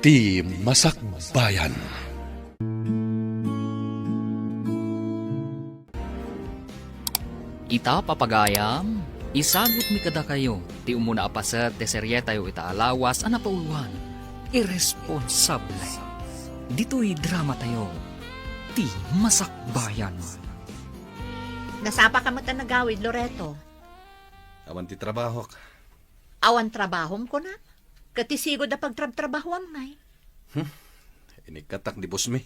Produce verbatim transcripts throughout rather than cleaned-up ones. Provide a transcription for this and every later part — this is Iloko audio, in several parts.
Ti Masakbayan. Ita, papagayam, isagutmi kadakayo ti umuna a paset ti serietayo ita a lawas a napauloan, Irresponsable. Ditoy dramatayo, Ti Masakbayan. Nasapa ka met a nagawid, Loreto? Awan ti trabahok. Awan trabahom, kunam? Ket ti sigud a pagtrabtrabahoam ngay? Hmm. Inikkatak di boss mi.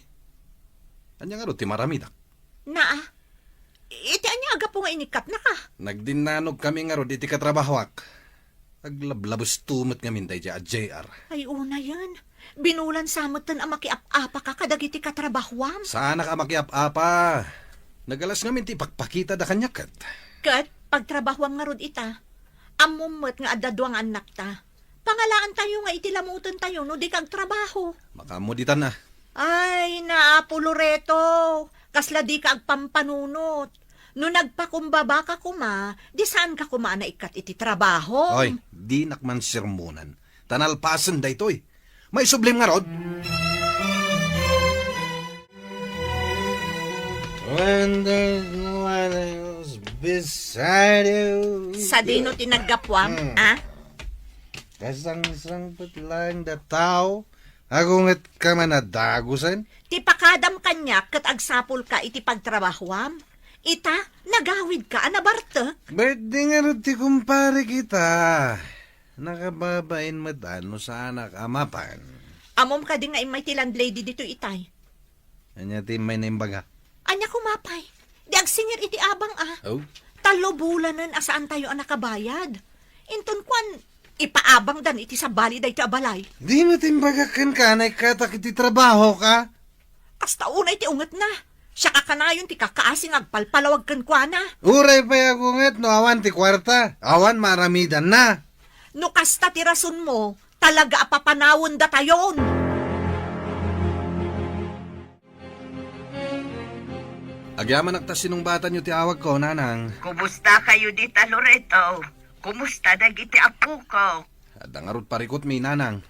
Ania ngarud ti maramidak? Naa. Iti ania a gapu nga inikkatnaka? Nagdinnanogkami ngarud iti katrabahoak. Aglablabes to met ngamin daydiay a J R. Ay, unayen. Binulan sa metten a makiap-apaka kadagiti katrabahoam. Saanak a makiap-apa. Nagalas ngamin ti ipakpakitada kaniak ket. Ket pagtrabahoam ngarud ita. Ammom met nga adda dua nga annakta. Pangalaantayo nga iti lamutentayo no dika agtrabaho. Makaammo ditan a. Ay, Apo Loreto, kasla dika agpampanunot. No nagpakumbabaka koma, di saanka koma a naikkat iti trabaho. Oy, dinak man sermonan. Ta nalpasen daytoy. Maisublim ngarud. When there's no one else beside you. Sadino ti naggapuam, Hmm. a? Kasangsangpet laeng da tao, agungetka man a dagusen? Ti pakadam kaniak ket agsapulka iti pagtrabahoam. Ita, nagawidka a nabartek. Birthday ngarud ti kumpare kita. Nakababain met a no saanak a mapan. Ammom kadi nga immay ti landlady ditoy itay? Ania ti immay naimbag? Ania koma pay? Di agsingir iti abang a. Oh? Tallo bulanen a saantayo a nakabayad. Inton kuan, ipaabangdan iti sabali daytoy a balay. Di met imbagak kenka a naikkatak iti trabahoka? Kasta unay ti ungetna. Siak a kanayon ti kakaasi nga agpalpalawag kenkuana. Uray pay agunget no awan ti kuarta, awan maaramidanna. No kasta ti rasonmo, talaga a papanawendatayon. Agyamanak ta sinungbatanyo ti awagko, Nanang. Kumusta kayo dita, Loreto? Kumusta dagiti apoko? Adda ngarud parikutmi, Nanang.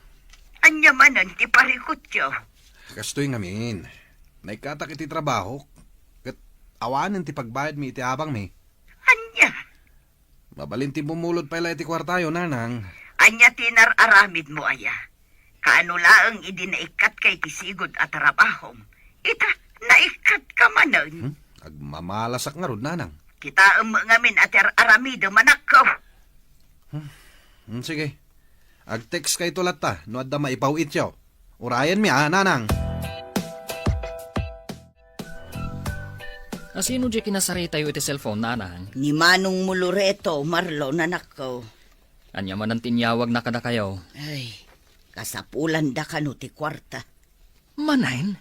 Ania manen ti parikutyo? Kastoy ngamin, naikkatak iti trabahok, ket awanen ti pagbayadmi iti abangmi. Ania? Mabalin ti bumulod pay la iti kuartayo, Nanang. Ania ti nar-aramidmo aya? Kaano laeng idi naikkatka iti sigud a trabahom? Ita, naikkatka manen. Hmm? Agmamalasak ngarud, Nanang. Kitaem ngamin a ti ar-aramidem, anakko. Hmm. Hmm, sige. Ag-text kayto latta no adda maipaw-ityo. Urayenmi a, Nanang. Asino diay kinasaritayo iti cellphone, Nanang? Ni Manong Mulureto, Marlon, anakko. Ania manen ti inyawagna kadakayo? Ay, kasapulanda kano ti kuarta. Manen?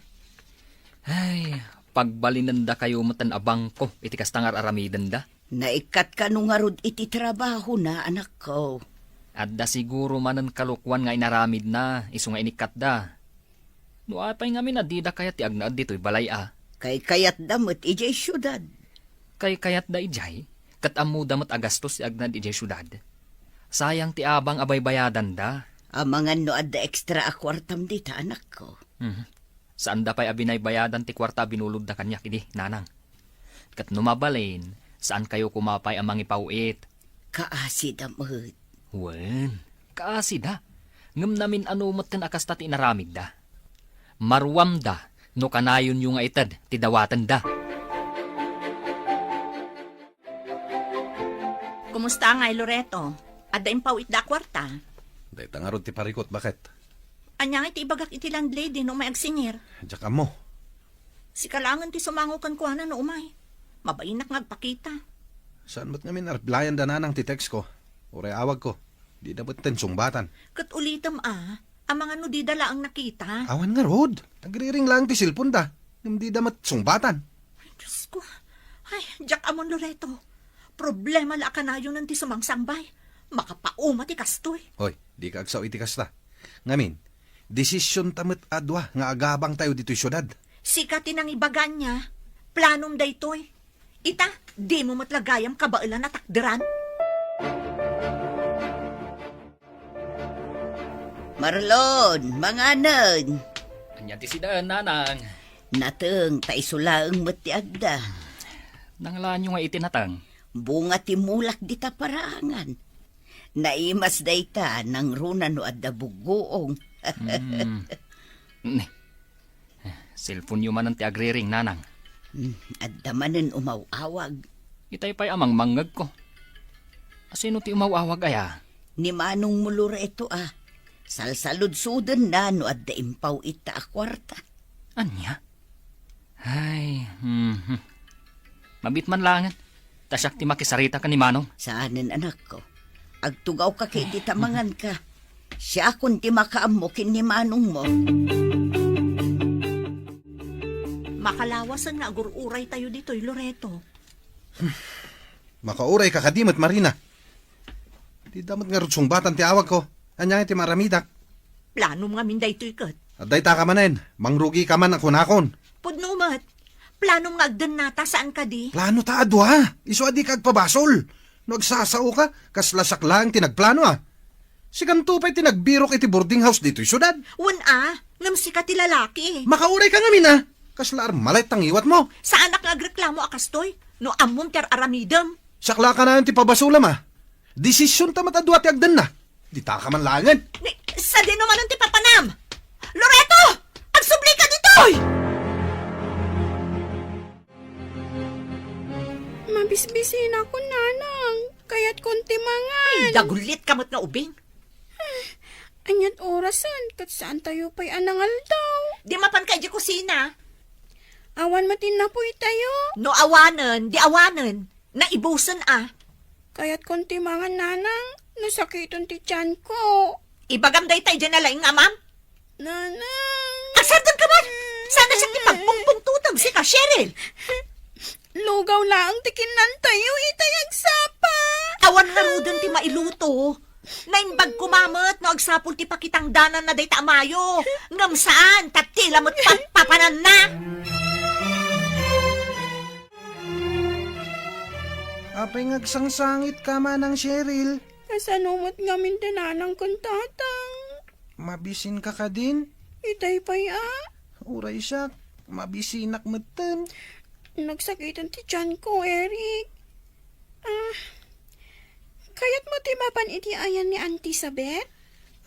Ay, pagbalinendakayo metten a bangko iti kasta nga ar-aramidenda. Naikkat kano ngarud iti trabahona, anakko? Adda siguro manen kalokuan nga inaramidna, isu nga inikkatda. No apay ngamin a dida kayat ti agnaed ditoy balay a? Kaykayatda met idiay siudad. Kaykayatda idiay, ket ammoda met a gastos ti agnaed idiay siudad. Sayang ti abang a baybayadanda. Amangan no adda ekstra a kuartam dita, anakko. Mhm. Saanda pay a binaybayadan ti kuarta a binulodda kaniak idi, Nanang. Ket no mabalin, saankayo koma pay a mangipaw-it. Kaasida met. Wen, kaasida. Ngem namin-ano metten a kasta ti inaramidda. Maruamda no kanayonyo nga ited ti dawatenda. Kumusta ngay, Loreto? Adda impaw-itda a kuarta? Dayta ngarud ti parikut, baket. Ania ngay ti ibagak iti landlady no umay agsingir? Diak ammo. Sika laengen ti sumango kenkuana no umay. Mabainak nga agpakita. Saan met ngamin a replayanda, Nanang, ti text ko? Uray awag ko. Dida metten sungbatan. Ket ulitem a, amangan no dida laeng nakita. Awan ngarud. Nagriring laeng ti cellphone da. Ngem dida met sungbatan. Ay, Diyos ko. Ay, diak ammon, Loreto. Problema la a kanayonen ti sumangsangbay. Makapauma ti kastoy. Hoy, dika agsao iti kasta. Ngamin, desisionta met a dua nga agabangtayo ditoy siudad. Sika ti nangibaga ania. Planom daytoy. Ita, dimo met la gayam kabaelan a takderan. Marlon, manganen. Ania ti sida, nanang? Nateng, ta isu laeng met ti adda. Nangalaanyo nga iti nateng? Bunga ti mulak dita paraangan. Naimas dayta, nangruna no adda buggoong. Hmm. Ni, cellphone-yo manen ti agriring, nanang. Hmm, adda manen umaw-awag. Itay pay a mangmangngegko. Asino ti umaw-awag aya? Ni Manong mo Loreto a. Salsaludsodenna no adda impaw ita a kuarta. Ania? Ay, mhm. Mabit man laengen. Ta siak ti makisarita ken ni Manong. Saanen, anakko. Agtugawka ket iti tamanganka. Siakon ti makaammo ken ni Manongmo. Makalawasen nga agur-uraytayo ditoy, Loreto. Makaurayka kadi met, Marina. Dida met ngarud sungbatan ti awagko. Ania ngay ti maaramidak? Planom ngamin daytoy ket. Adda ita ka manen, mangrugika man a kunakon. Pudno met. Planom nga agdennata, saan kadi? Plano ta a dua. Isu a dika agpabasol. No agsasaoka, kasla siak laeng ti nagplano a. Sikanto pay ti nagbirok iti boarding house ditoy siudad. Wen a, ngem sika ti lalaki. Makaurayka ngamin a. Kasla armalay ta ngiwatmo. Saanak nga agreklamo a kastoy. No ammom ti ar-aramidem. Siak la kanayon ti pabasolam a. Desisionta met a dua ti agdenna. Dita ka man laengen. Ni, sadino manen ti papanam? Loreto! Agsublika ditoy! Mabisbisinakon, nanang. Kayatkon ti mangan. Ay, dagulit ka met nga ubing. Aniat orasen, ket saantayo pay a nangaldaw. Di mapanka idiay kusina? Awan met innapoytayo. No awanen, di awanen. Naibusen a. Kayatkon ti mangan, nanang, no sakiten ti tianko. Ibagam dayta idiay nalaing nga amam? Nanang. Agsardengka man! Saan a siak ti pagpungpungtoteng, sika, Cheryl! Lugaw laeng ti kinnantayo itay agsapa. Awan ngaruden ti mailuto. Naimbag koma met no agsapul ti pakitangdananna dayta a mayo. Ngem saan, ta ti la met papapananna. Apay nga agsangsangitka, Manang Cheryl? Kasano met ngamin da nanang ken tatang? Mabisinka kadin? Itay pay a. Uray siak, mabisinak metten. Nagsakiten ti tianko, Eric. Ah, kayatmo ti mapan iti ayan ni Auntie Sabet?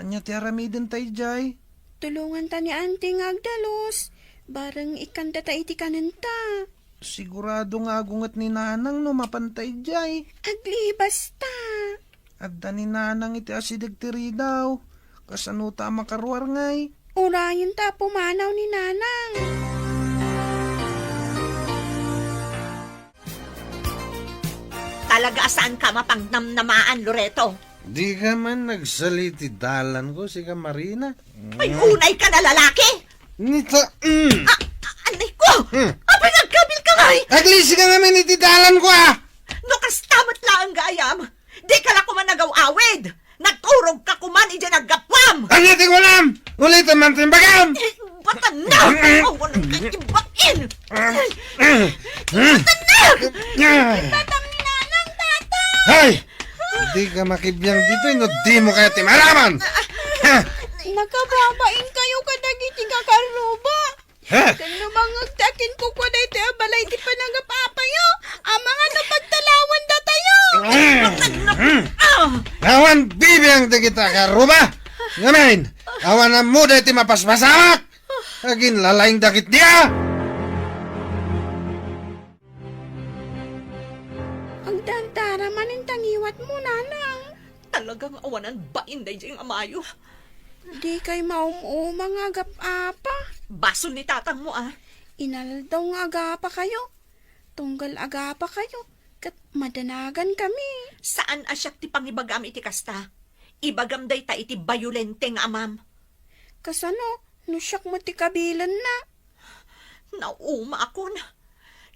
Ania ti aramidenta idiay? Tulonganta ni Auntie nga agdalus. Bareng ikkandata iti kanenta. Sigurado nga agunget ni Nanang no mapanta idiay. Aglibasta. Adda ni Nanang iti asideg ti ridaw. Kasano ta a makaruar ngay? Urayenta a pumanaw ni Nanang. Talaga a saanka a mapangnamnamaan, Loreto. Dika man nagsali ti dalanko, sika Marina. Ay, unayka a lalaki! Nita, mm. Ah, ah, anay ko! Hmm. Apay nga agkabilka ngay? Aglisi ka ngamin iti dalanko, ah! No kasta met laeng gayam, dika la koma nagaw-awid! Nagturogka koma idiay naggapuam! Ania ti kunam? Ulitem man ti imbagam! Eh, batan na! Awan ka imbag-in! Batan na! Tatang ni Nanang, Tatang! Hay! Dika makibiang ditoy no dimo kayat ti maaraman! Ha? Nakababain kayo kadagiti kakarruba. Ha? Ken no mangngegta ken kukua daytoy a balay ti panagap-apayo, amangan a pagtalawandatayo. Mm. Ah! Awan bibiang dagita a karruba. Ngamin, awan ammoda ti mapaspasamak. Aginlalaing dagiti a. Agdardara manen ta ngiwatmo, Nanang. Talaga nga awanan bain daydiay nga amayo. Dikay maum-uma nga agap-apa. Basol ni tatangmo, ah. Inaldaw nga agapakayo. Tunggal agapakayo, ket madanagankami. Saan a siak ti pangibagam iti kasta. Ibagam dayta iti bayolente nga amam. Kasano no siak met ti kabilenna? Naumaakon.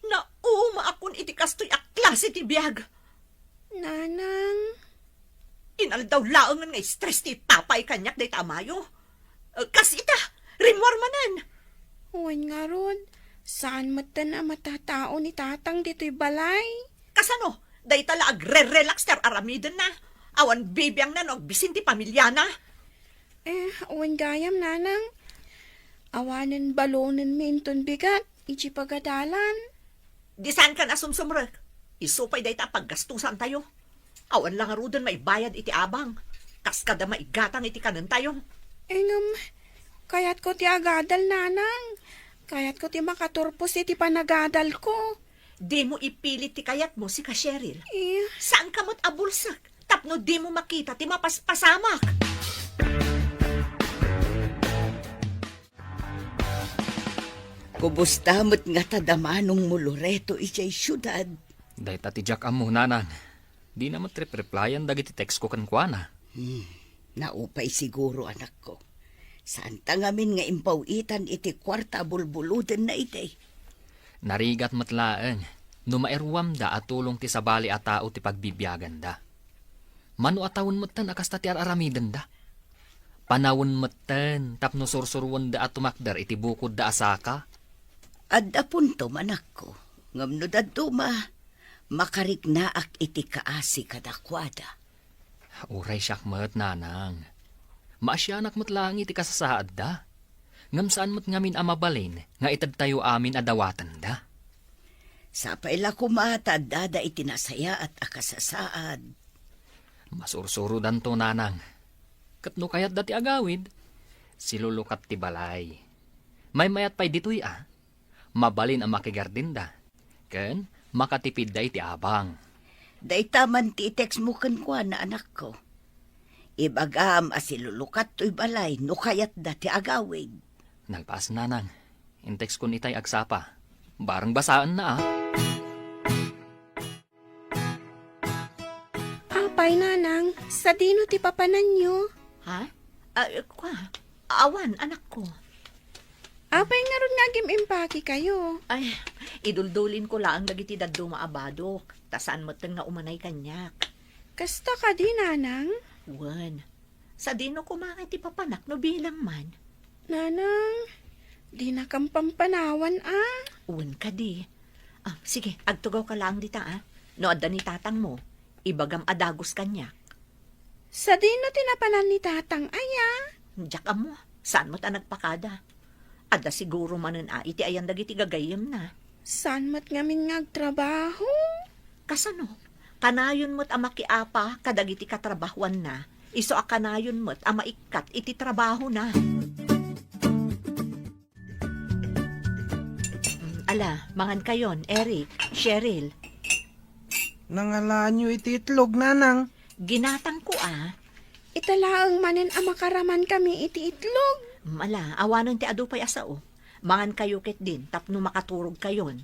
Naumaakon iti kastoy a klase ti biag. Nanang. Inaldaw laengen nga stress ti ipapay kaniak dayta a mayo. Eh, kas ita, rimmuar manen. Wen ngarud, saan metten a matatao ni Tatang ditoy balay. Kasano? Dayta la agre-relax ti ar-aramidenna. Awan bibiangna no agbisin ti pamiliana. Eh, wen gayam, nanang. Awanen balonenmi inton bigat, iti pagadalan. Di saankan a sumsumrek. Isu pay dayta a paggastusantayo. Awan la ngaruden maibayad iti abang. Kas kada maigatang iti kanentayo. Eh, ngem, kayatko ti agadal, nanang. Kayatko ti makaturpos iti panagadalko. Dimo ipilit ti kayatmo, sika Cheryl. Eh. Saanka met a bulsek tapno dimo makita ti mapaspasamak. Kumusta met ngata da manongmo, Loreto, idiay siudad? Dayta ti diak ammo, nanang. Dina met repreplayan dagiti textko kenkuana. Hmm, naupay siguro, anakko. Saanta ngamin nga impaw-itan iti kuarta a bulbulodenna idi. Narigat met laeng no mairuamda a tulong ti sabali a tao ti pagbibiaganda. Mano a tawen metten a kasta ti ar-aramidenda? Panawen metten tapno sursuroenda a tumakder iti bukodda a saka? Adda puntom, anakko. Ngem no dadduma, makariknaak iti kaasi kadakuada. Uray siak met, nanang. Maasianak met laeng iti kasasaadda. Ngem saan met ngamin a mabalin nga itedtayo amin a dawatenda. Sapay la koma ta addada iti nasayaat a kasasaad. Masursurodanto, nanang. Ket no kayatda ti agawid, silulukat ti balay. Maymayat pay ditoy a. Mabalin a makigardinda. Ken makatipidda iti abang. Dayta man ti i-textmo kenkuana, anakko. Ibagam a silulukat toy balay no kayatda ti agawid. Nalpas, nanang. In-textkon itay agsapa. Bareng basaenna, a. Apay, nanang, sadino ti papananyo? Ha? Ah, kwa? Awan, anakko. Apay ngarud nga agim-impakekayo? Ay, iduldulinko laeng dagiti dadduma a badok, ta saan metten nga umanay kaniak. Kasta kadi, nanang? Wen. Sadino koma nga ti papanak no bilang man? Nanang, dinakam pampanawan, a? Wen kadi. Ah, sige, agtugawka laeng dita, a. No adda ni tatangmo, ibagam a dagus kaniak. Sadino ti napanan ni tatang, aya? Diak ammo, saan met a nagpakada. Adda siguro manen a iti ayan dagiti gagayyemna. Saan met ngamin nga agtrabaho? Kasano? Kanayon met a makiapa kadagiti katrabahuanna, isu a kanayon met a maikkat iti trabahona. Mm, ala, mangankayon, Eric, Cheryl. Nangalaanyo iti itlog, nanang? Ginatangko, a. Ita laeng manen a makaraman kami iti itlog. Mm, ala, awanen ti adu pay a sao. Mangankayo ketdin tapno makaturogkayon.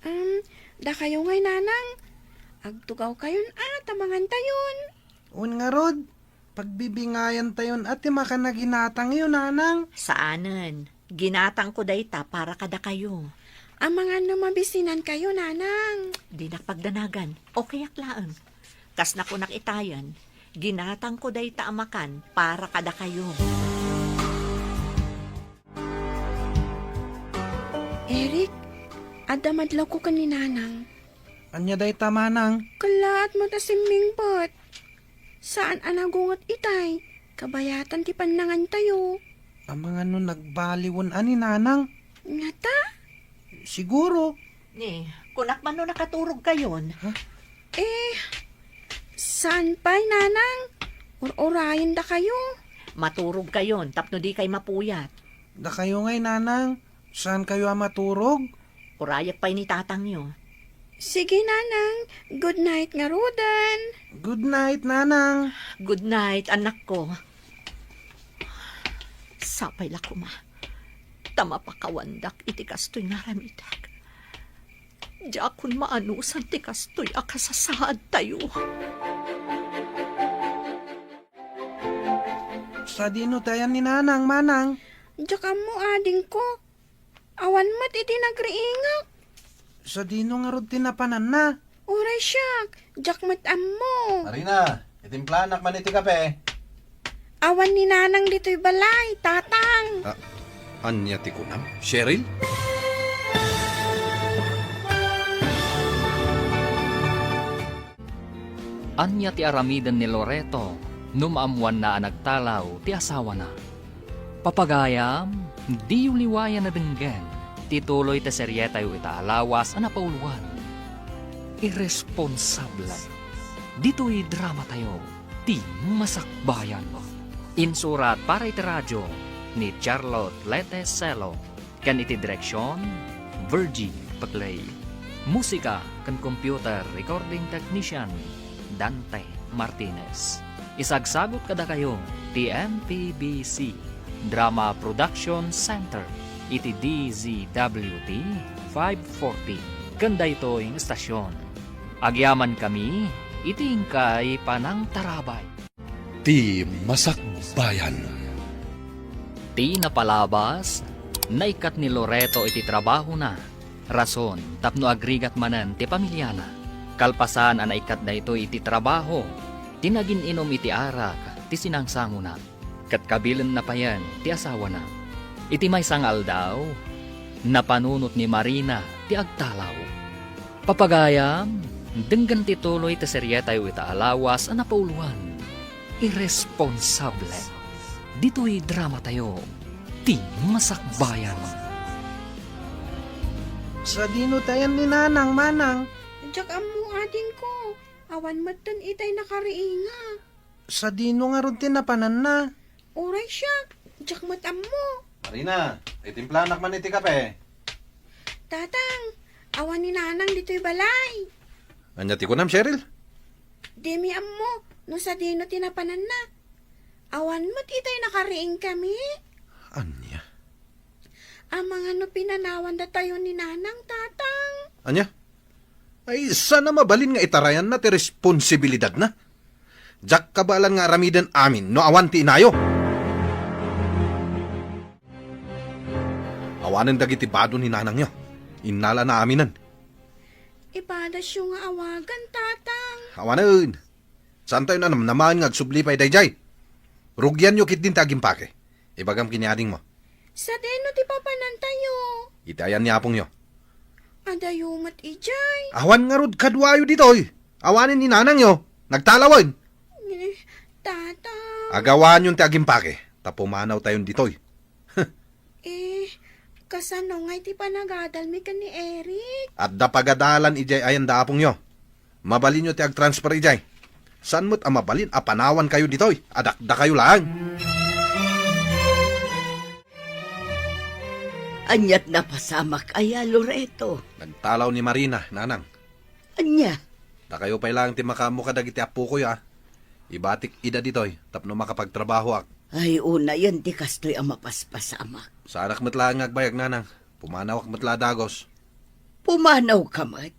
Um, dakayo ngay, nanang. Agtugawkayon a ta mangantayon. Wen ngarud, pagbibingayantayon a ti makan a ginatangyo, nanang. Saanen. Ginatangko dayta para kadakayo. Amangan no mabisinankayo, nanang. Dinak pagdanagan. Okayak laeng. Kas nakunak itayen, ginatangko dayta a makan para kadakayo. Eric, adda madlawko ken ni nanang. Ania dayta, manang? Kellaat met a simmingbet. Saan a nagunget itay, kabayatan ti pannangantayo. Amangan no nagbaliwen a ni nanang? Ngata? Siguro. Ni, kunak man no nakaturogkayon. Ha? Eh, saan pay, nanang? Ur-urayendakayo. Maturogkayon tapno dikay mapuyat. Dakayo ngay, nanang. Saankayo a maturog? Urayek pay ni tatangyo. Sige, nanang. Good night ngaruden. Good night, nanang. Good night, anakko. Sapay la koma ta mapakawandak iti kastoy nga aramidek. Diakon maanusan ti kastoy a kasasaadtayo. Sadino ti ayan ni nanang, manang? Diak ammo, adingko. Awan met idi nagriingak. Sadino ngarud ti napananna? Uray siak, diak met ammo. Marina, itimplanak man iti kape. Awan ni nanang ditoy balay, tatang. Ah, ania ti kunam, Cheryl? Ania ti aramiden ni Loreto no maammoanna a nagtalaw ti asawana. Papagayam, diyo liwayan a denggen ti tuloy ti serietayo ita a lawas a napauluan. Irresponsable. Ditoy dramatayo, ti Masakbayan. Insurat para iti radio ni Charlotte Lete Celo. Ken iti direksion, Virgie Paclay. Musika ken computer recording technician, Dante Martinez. Isagsagut kadakayo ti M P B C Drama Production Center iti D Z W T five forty ken daytoy nga estasion. Agyamankami iti inkay panangtarabay. Ti Masakbayan. Ti napalabas, naikkat ni Loreto iti trabahona, rason tapno agrigat manen ti pamiliana. Kalpasan a naikkat daytoy iti trabaho, ti nagin-inom iti arak ti sinangsangona, ket kabilenna payen ti asawana. Iti maysa nga aldaw, napanunot ni Marina ti agtalaw. Papagayam, denggen ti tuloy ti serietayo ita a lawas a napauluan. Irresponsable. Ditoy dramatayo, ti Masakbayan. Sadino ti ayan ni Nanang, Manang? Diak ammo, adingko. Awan metten itay nakariinga. Sadino ngarud ti napananna? Uray siak, diak met ammo. Marina, itimplanak man iti kape. Tatang, awan ni Nanang ditoy balay. Ania ti kunam, Cheryl? Dimi ammo no sadino ti napananna. Awan met itay nakariing kami. Ania? Amangan no pinanawan datayo ni Nanang, Tatang. Ania? Ay, saan a mabalin nga itarayanna ti responsibilidadna? Diak kabaelan nga aramiden amin no awan ti inayo. Awanen dagiti bado ni nanangyo. Innalana aminen. Ipadasyo nga awagan, Tatang. Awanen. Saantayo a namnamaen nga agsubli pay daydiay. Rugianyo ketdin ti agimpake. Ibagam ken ni adingmo. Sadino ti papanantayo? Iti ayan ni apongyo. Adayo met idiay. Awan ngarud kaduayo ditoy. Awanen ni nanangyo. Nagtalawen. Eh, Tata. Agawaanyon ti agimpake, ta pumanawtayon ditoy. Eh, kasano ngay ti panagadalmi ken ni Eric? Adda pagadalan idiay ayan da apongyo. Mabalinyo ti agtransfer idiay. Saan met a mabalin a panawankayo ditoy a dakdakayo laeng? Aniat napasamak aya, Loreto? Nagtalaw ni Marina, nanang. Ania? Dakayo pay laeng ti makaammo kadagiti appokoy a. Ibatik ida ditoy tapno makapagtrabahoak. Ay, unayen ti kastoy a mapaspasamak. Saanak met laeng nga agbayag, nanang. Pumanawak met la a dagus. Pumanawka met?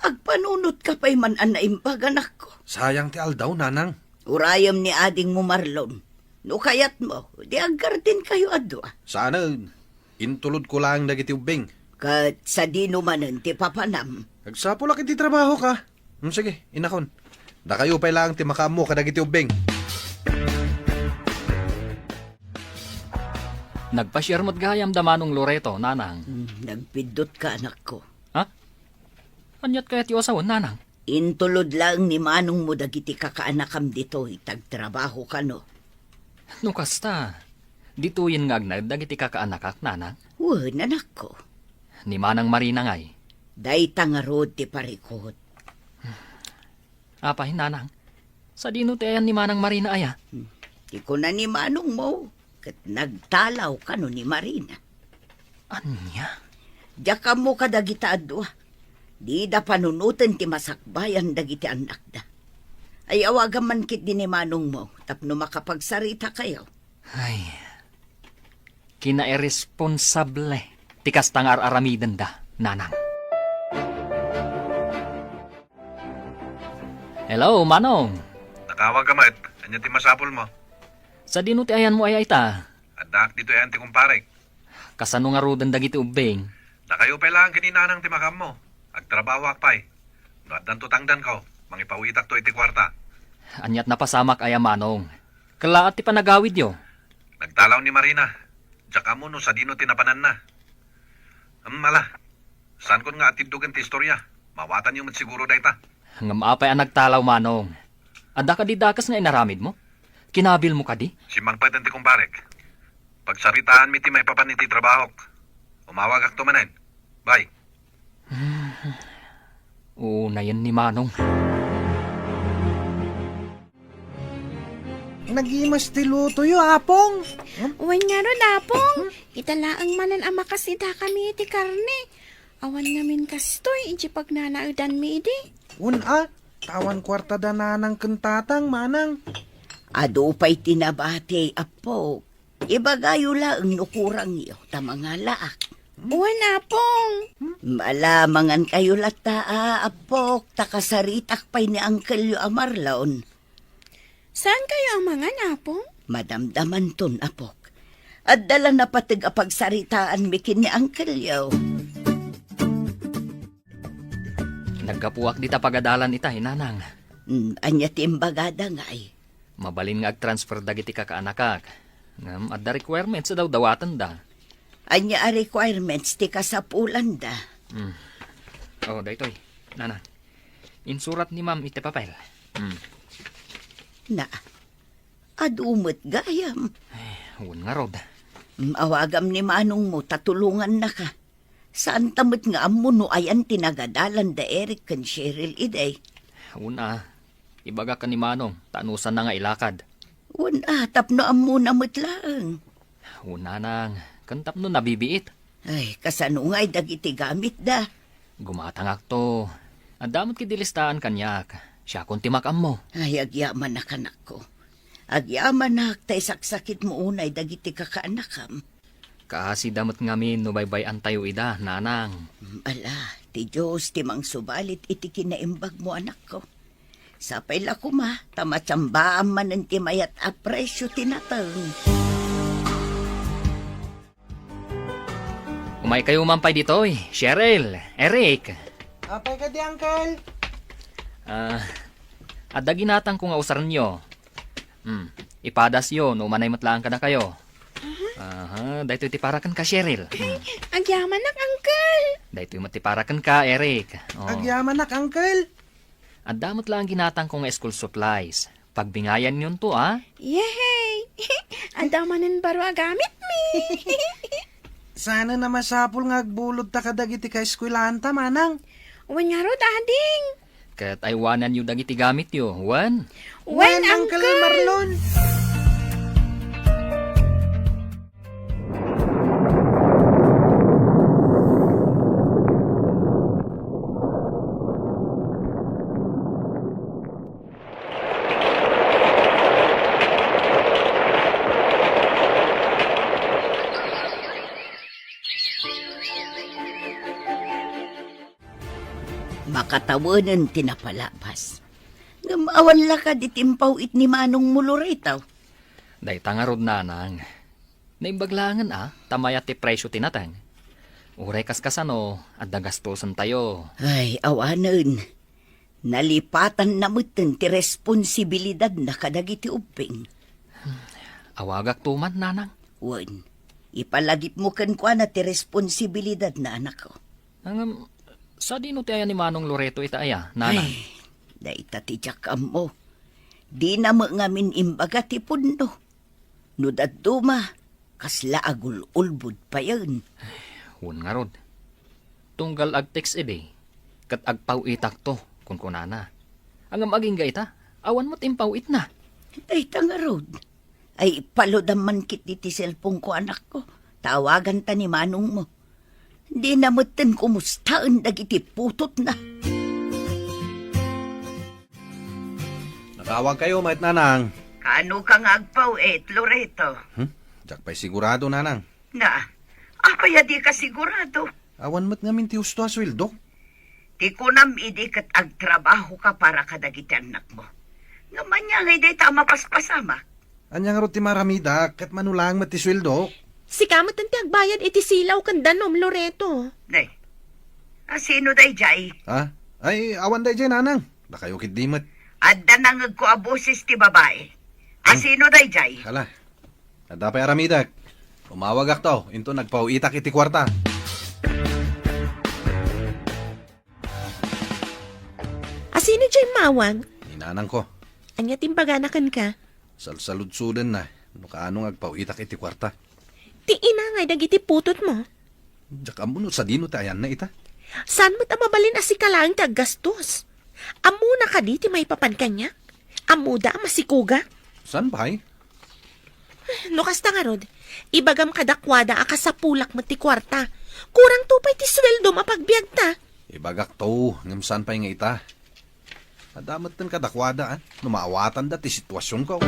Agpanunotka pay man a naimbag, anakko. Sayang ti aldaw, nanang. Urayem ni adingmo, Marlon. No kayatmo, di aggardenkayo a dua. Saanen. Intulodko laeng dagiti ubbing. Ket sadino manen ti papanam? Agsapulak iti trabahok. Hmm, sige, inakon. Dakayo pay laeng ti makaammo kadagiti ubbing. Nagpasiar met gayam da Manong Loreto, nanang. Hmm, nagpiddotka, anakko. Ha? Aniat kayat ti usawen, nanang? Intulod laeng ni manongmo dagiti kakaanakam ditoy, ta agtrabaho kano. No kasta, ditoyen nga agnaed dagiti kakaanakak, nanang? Wen, anakko. Ni Manang Marina ngay? Dayta ngarud ti parikut. Apay, nanang? Sadino ti ayan ni Manang Marina aya? Hmm. Ti kuna ni manongmo, ket nagtalaw kano ni Marina. Ania? Diak ammo kadagita a dua. Dida panunoten ti masakbayan dagiti annakda. Ay, awagam man ketdi ni manongmo tapno makapagsarita kayo. Ay, kinairresponsable ti kasta nga ar-aramidenda, nanang. Hello, Manong. Nakawag ka met. Ania ti masapulmo? Sadino ti ayanmo aya ita? Addaak ditoy ayan ti kumparek. Kasano ngaruden dagiti ubbing? Dakayo pay laeng ken ni nanang ti makaammo. Agtrabahoak pay. No addanto tangdanko, mangipawitakto iti kuarta. Aniat napasamak aya, Manong. Kellaat ti panagawidyo. Nagtalaw ni Marina. Diak ammo no sadino ti napananna. Em, ala. Saankon nga atiddogen ti istoria. Mawatanyo met siguro dayta. Ngem apay a nagtalaw, Manong? Adda kadi dakes nga inaramidmo? Kinabilmo kadi? Simmangpet ti kumparek. Pagsaritaanmi ti maipapan iti trabahok. Umawagakto manen. Bye. Unayen ni Manong. Nagimas ti lutoyo, Apong. Wen ngarud, Apong. Ita laeng manen a makasida kami iti karne. Awan ngamin kastoy iti pagnanaedanmi idi. Wen a, ta awan kuarta da nanang ken tatang, manang. Adu pay ti nabati, Apok. Ibagayo laeng no kurangyo, ta mangalaak. Wen, Apong. Ala, mangankayo latta, a, Apok, ta kasaritak pay ni angkelyo a Marlon. Saankayo a mangan, Apong? Madamdamanton, Apok. Adda la napateg a pagsaritaanmi ken ni angkelyo. Naggapuak dita pagadalan itay, Nanang. Mm, ania ti imbagada ngay? Mabalin nga ag-transfer dagiti kakaanakak. Ngem adda requirements a dawdawatenda. Ania a requirements ti kasapulanda? Mm. Oh, daytoy, Nanang. Insurat ni Ma'am iti papel. Mm. Na, adu met gayam. Eh, wen ngarud. Mm, awagam ni manongmo ta tulongannaka. Saanta met nga ammo no ayan ti nagadalan da Eric ken Cheryl idi. Wen a, ibagak ken ni Manong, ta anusanna nga ilakad. Wen a, tapno ammona met laeng. Wen, Nanang, ken tapno nabibiit. Ay, kasano ngay dagiti gamitda? Gumatangakto. Adda met kadi listaan kaniak. Siakon ti makaammo. Ay, agyamanak, anakko. Agyamanak ta isaksakitmo unay dagiti kakaanakam. Kaasida met ngamin no baybay-antayo ida, Nanang. Mm, ala, ti Dios ti mangsubalit iti kinaimbagmo, anakko. Sapay la koma, ta matsambaam manen ti mayat a presio ti nateng. Umaykayo man pay ditoy, Cheryl, Eric. Apay kadi, Uncle? Ah, adda ginatangko nga usarenyo. Hmm, ipadasyo no umanay met laeng kadakayo. Aha, daytoy ti para kenka, Cheryl. Hmm. Agyamanak, Uncle. Daytoy met ti para kenka, Eric. Oh. Agyamanak, Uncle. Adda met laeng ginatangko nga school supplies. Pagbingayanyonto, a? Yehey! Adda manen baro a gamitmi. Saan a masapul nga agbulodta kadagiti kaeskuelanta, manang? Wen ngarud, ading. Ket aywananyo dagiti gamityo, wen? Wen, Uncle Marlon. Makatawenen ti napalabas. Ngem awan la kadi ti impaw-it ni manongmo, Loreto? Dayta ngarud, nanang. Naimbag laengen a, ta mayat ti presio ti nateng. Uray kaskasano, adda gastosentayo. Ay, awanen. Nalipatanna metten ti responsibilidadna kadagiti ubbing. Awagakto man, nanang. Wen, ipalagipmo kenkuana ti responsibilidadna, anakko. Ngem, sadino ti aya ni Manong Loreto ita aya, nanang? Ay, dayta ti diak ammo. Dina met ngamin imbaga ti pudno. No dadduma, kasla agul-ulbod payen. Wen ngarud. Tunggal ag-text idi, ket agpaw-itakto, kunkunana. Ngem agingga ita, awan met impaw-itna. Dayta ngarud. Ay, ipaludam man ketdi ti cellphone-ko, anakko. Tawaganta ni manongmo. Dina metten kumustaen dagiti putotna. Natawagkayo, met nanang. Kaano ka nga agpaw-it, Loreto? Hmm? Diak pay sigurado, nanang. Na, apay a di ka sigurado? Awan met ngamin ti husto a sueldo. Ti kunam idi ket agtrabaho ka para kadagiti annakmo. Ngem ania ngay dayta a mapaspasama? Ania ngarud ti maramida ket mano laeng met ti sueldo? Sika met ti agbayad iti silaw ken danum, Loreto. Ne. Asino dayjay? Ha? Ay, awan dayjay, nanang. Dakayo ketdi met. Adda nangegko a boses ti babai. Hmm? Asino dayjay? Hala. Adda pay aramidek. Umawagakto, inton agpaw-itak iti kuarta. Asino jay immawag? Ni nanangko. Ania ti imbagana kenka? Salsaludsodenna no kaano nga agpaw-itak iti kuarta. Ti ina ngay dagiti putotmo? Diak ammo no sadino ti ayanna ita. Saan met a mabalin a sika laeng ti aggastos? Ammona kadi ti maipapan kaniak? Ammoda a masikogak? Saan pay? No kasta ngarud, ibagam kadakuada a kasapulak met ti kuarta. Kurangto pay ti sueldom a pagbiagta. Ibagakto, ngem saan pay nga ita? Adda metten kadakuada, ah, no maawatanda ti situasionko.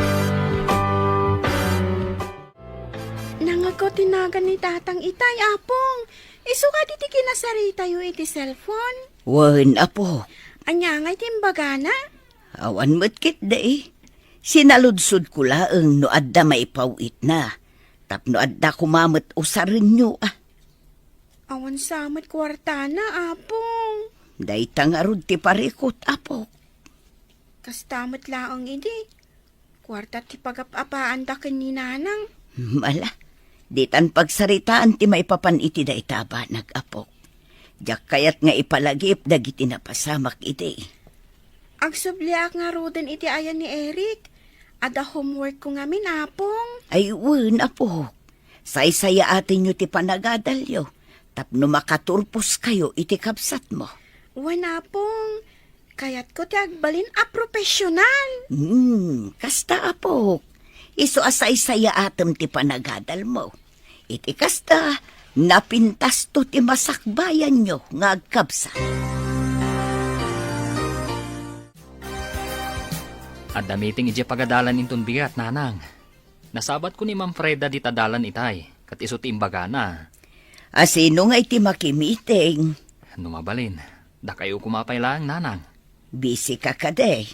Nangngegko ti nagan ni Tatang itay, Apong. Isu kadi ti kinasaritayo iti cellphone? Wen, Apo. Ania ngay ti imbagana? Awan met ketdi. Sinaludsodko laeng no adda maipaw-itna. Tapno adda koma met usarenyo, ah. Awan sa met kuartana, Apong. Dayta ngarud ti parikut, Apok. Kasta met laeng idi. Kuarta ti pagap-apaanda ken ni Nanang. Ala, ditan pagsaritaan ti maipapan iti dayta a banag, Apok. Diak kayat nga ipalagip dagiti napasamak idi. Agsubliak ngaruden iti ayan ni Eric. Adda homeworkko ngamin, Apong. Ay, wen, Apok. Saysayaatenyo ti panagadalyo tapno makaturposkayo iti kabsatmo. Wen, Apong. Kayatko ti agbalin a profesional. Hmm, kasta, Apok. Isu a saysayaatem ti panagadalmo. Iti kasta, napintasto ti masakbayanyo nga agkabsat. Adda meeting idiay pagadalan inton bigat, Nanang. Nasabatko ni Ma'am Freda dita dalan itay, ket isu ti imbagana. A sino ngay ti makimiting? No mabalin, dakayo koma pay laeng, Nanang. Busy ka kadi?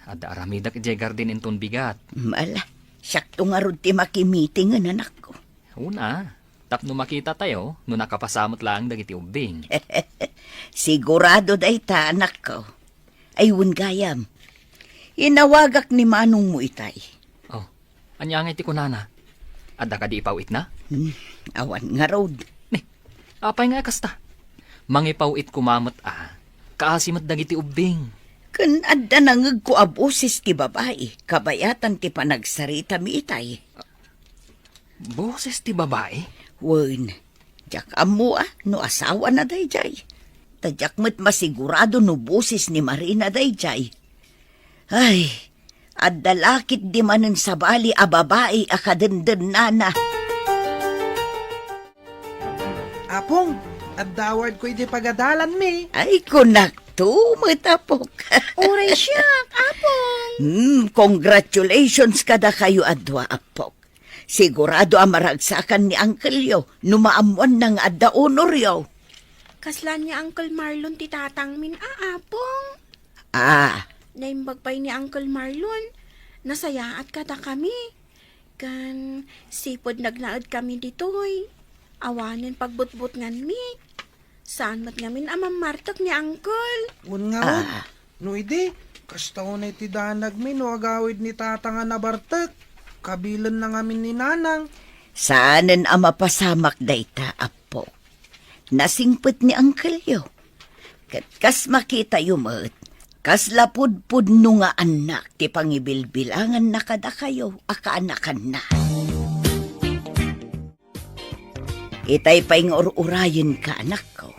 Adda aramidek idiay garden inton bigat. Ala, siakto ngarud ti makimiting, anakko. Una, tapno makitatayo no nakapasa met laeng dagiti ubbing. Sigurado dayta, anakko. Ay, wen gayam. Inawagak ni manongmo itay. Oh, ania ngay ti kunana? Adda kadi ipaw-itna? Hmm, awan ngarud. Ni, apay nga kasta? Mangipaw-it koma met a, kaasi met dagiti ubbing. Ken adda nangngegko a boses ti babai, kabayatan ti panagsaritami itay. Boses ti babai? Wen, diak ammo a no asawana daydiay. Ta diak met masigurado no boses ni Marina daydiay. Ay, adda la ketdi manen sabali a babai a kadendennana. Apong, adda awardko iti pagadalanmi. Ay, kunakto met, Apok. Uray siak, Apong. Hmm, congratulations kadakayo a dua, Apok. Sigurado a maragsakan ni Uncle-yo no maammoanna nga adda honoryo. Kasla ni Uncle Marlon ti tatangmin a, Apong. Ah. Naimbag pay ni Uncle Marlon. Nasayaat kadakami. Kan, sipud nagnaed kami ditoy. Awanen pagbutbutnganmi. Saan met ngamin a mammartek ni Uncle. Wen ngarud, ah, no idi, kasta unay ti danagmi no agawid ni Tata nga nabartek. Kabilenna ngamin ni Nanang. Saanen a mapasamak dayta, Apo. Nasingpet ni Uncle-yo. Ket kas makitayo met, kasla pudpudno nga annak ti pangibilbilanganna kadakayo a kaanakanna. Itay pay nga ur-urayenka, anakko.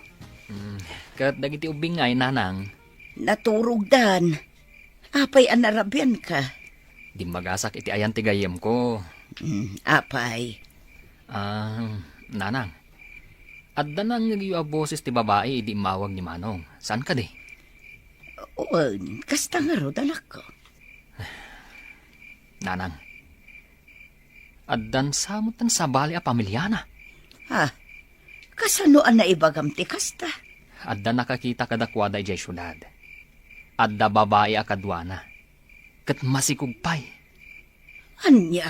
Mm, ket dagiti ubbing ngay, Nanang? Naturogdan. Apay a narabianka? Dimmagasak iti ayan ti gayyemko. Mm, apay? Ah, Nanang, adda nangngegyo a boses ti babai idi immawag ni Manong. Saan kadi? Wen, kasta ngarud, anakko. Nanang, addan sa met ti sabali a pamiliana. Ah, kasano a naibagam ti kasta? Adda nakakita kadakuada idiay siudad. Adda babai a kaduana. Ket masikog pay. Ania?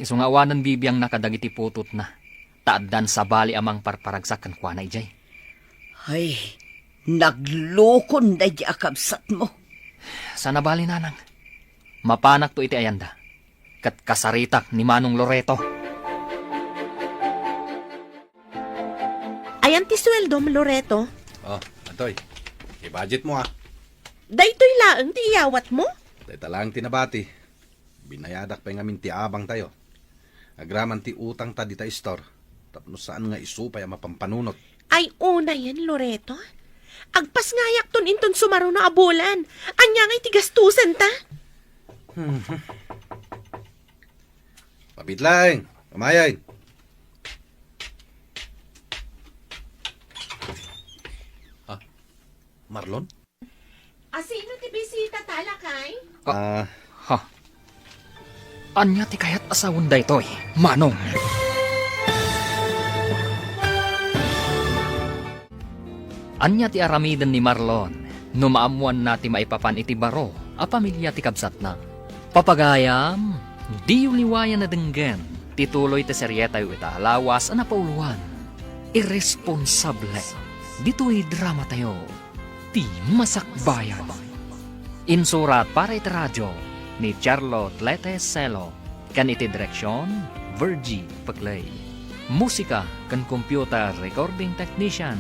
Isu nga awanen bibiangna kadagiti putotna, ta addan sabali a mangparparagsak kenkuana idiay. Ay, naglukon daydi a kabsatmo. Saan a bali, Nanang. Mapanakto iti ayanda, ket kasaritak ni Manong Loreto. Ayan ti sueldom, Loreto. Oh, atoy. I-budget mo, ah. Daytoy laeng ti iyawatmo? Dayta laeng ti nabati. Binayadak pay ngamin ti abangtayo. Agraman ti utangta dita istor, tapno saan nga isu pay a mapampanunot. Ay, unayen, Loreto. Agpasngayakton inton sumaruno a bulan. Ania ngay ti gastusenta? Mabit laeng, umayen. Ah, Marlon? Asino ti bisita ta, lakay? Ah, ha? Ania ti kayat a sawen daytoy, Manong? Ania ti aramiden ni Marlon no maammoanna ti maipapan iti baro a pamilia ti kabsatna? Papagayam, diyo liwayan a denggen ti tuloy ti serietayo ita a lawas a napauloan, Irresponsable. Ditoy dramatayo, Ti Masakbayan. Insurat para iti radio ni Charlotte Lete Celo, ken iti direksion, Virgie Peclay. Musika ken computer recording technician,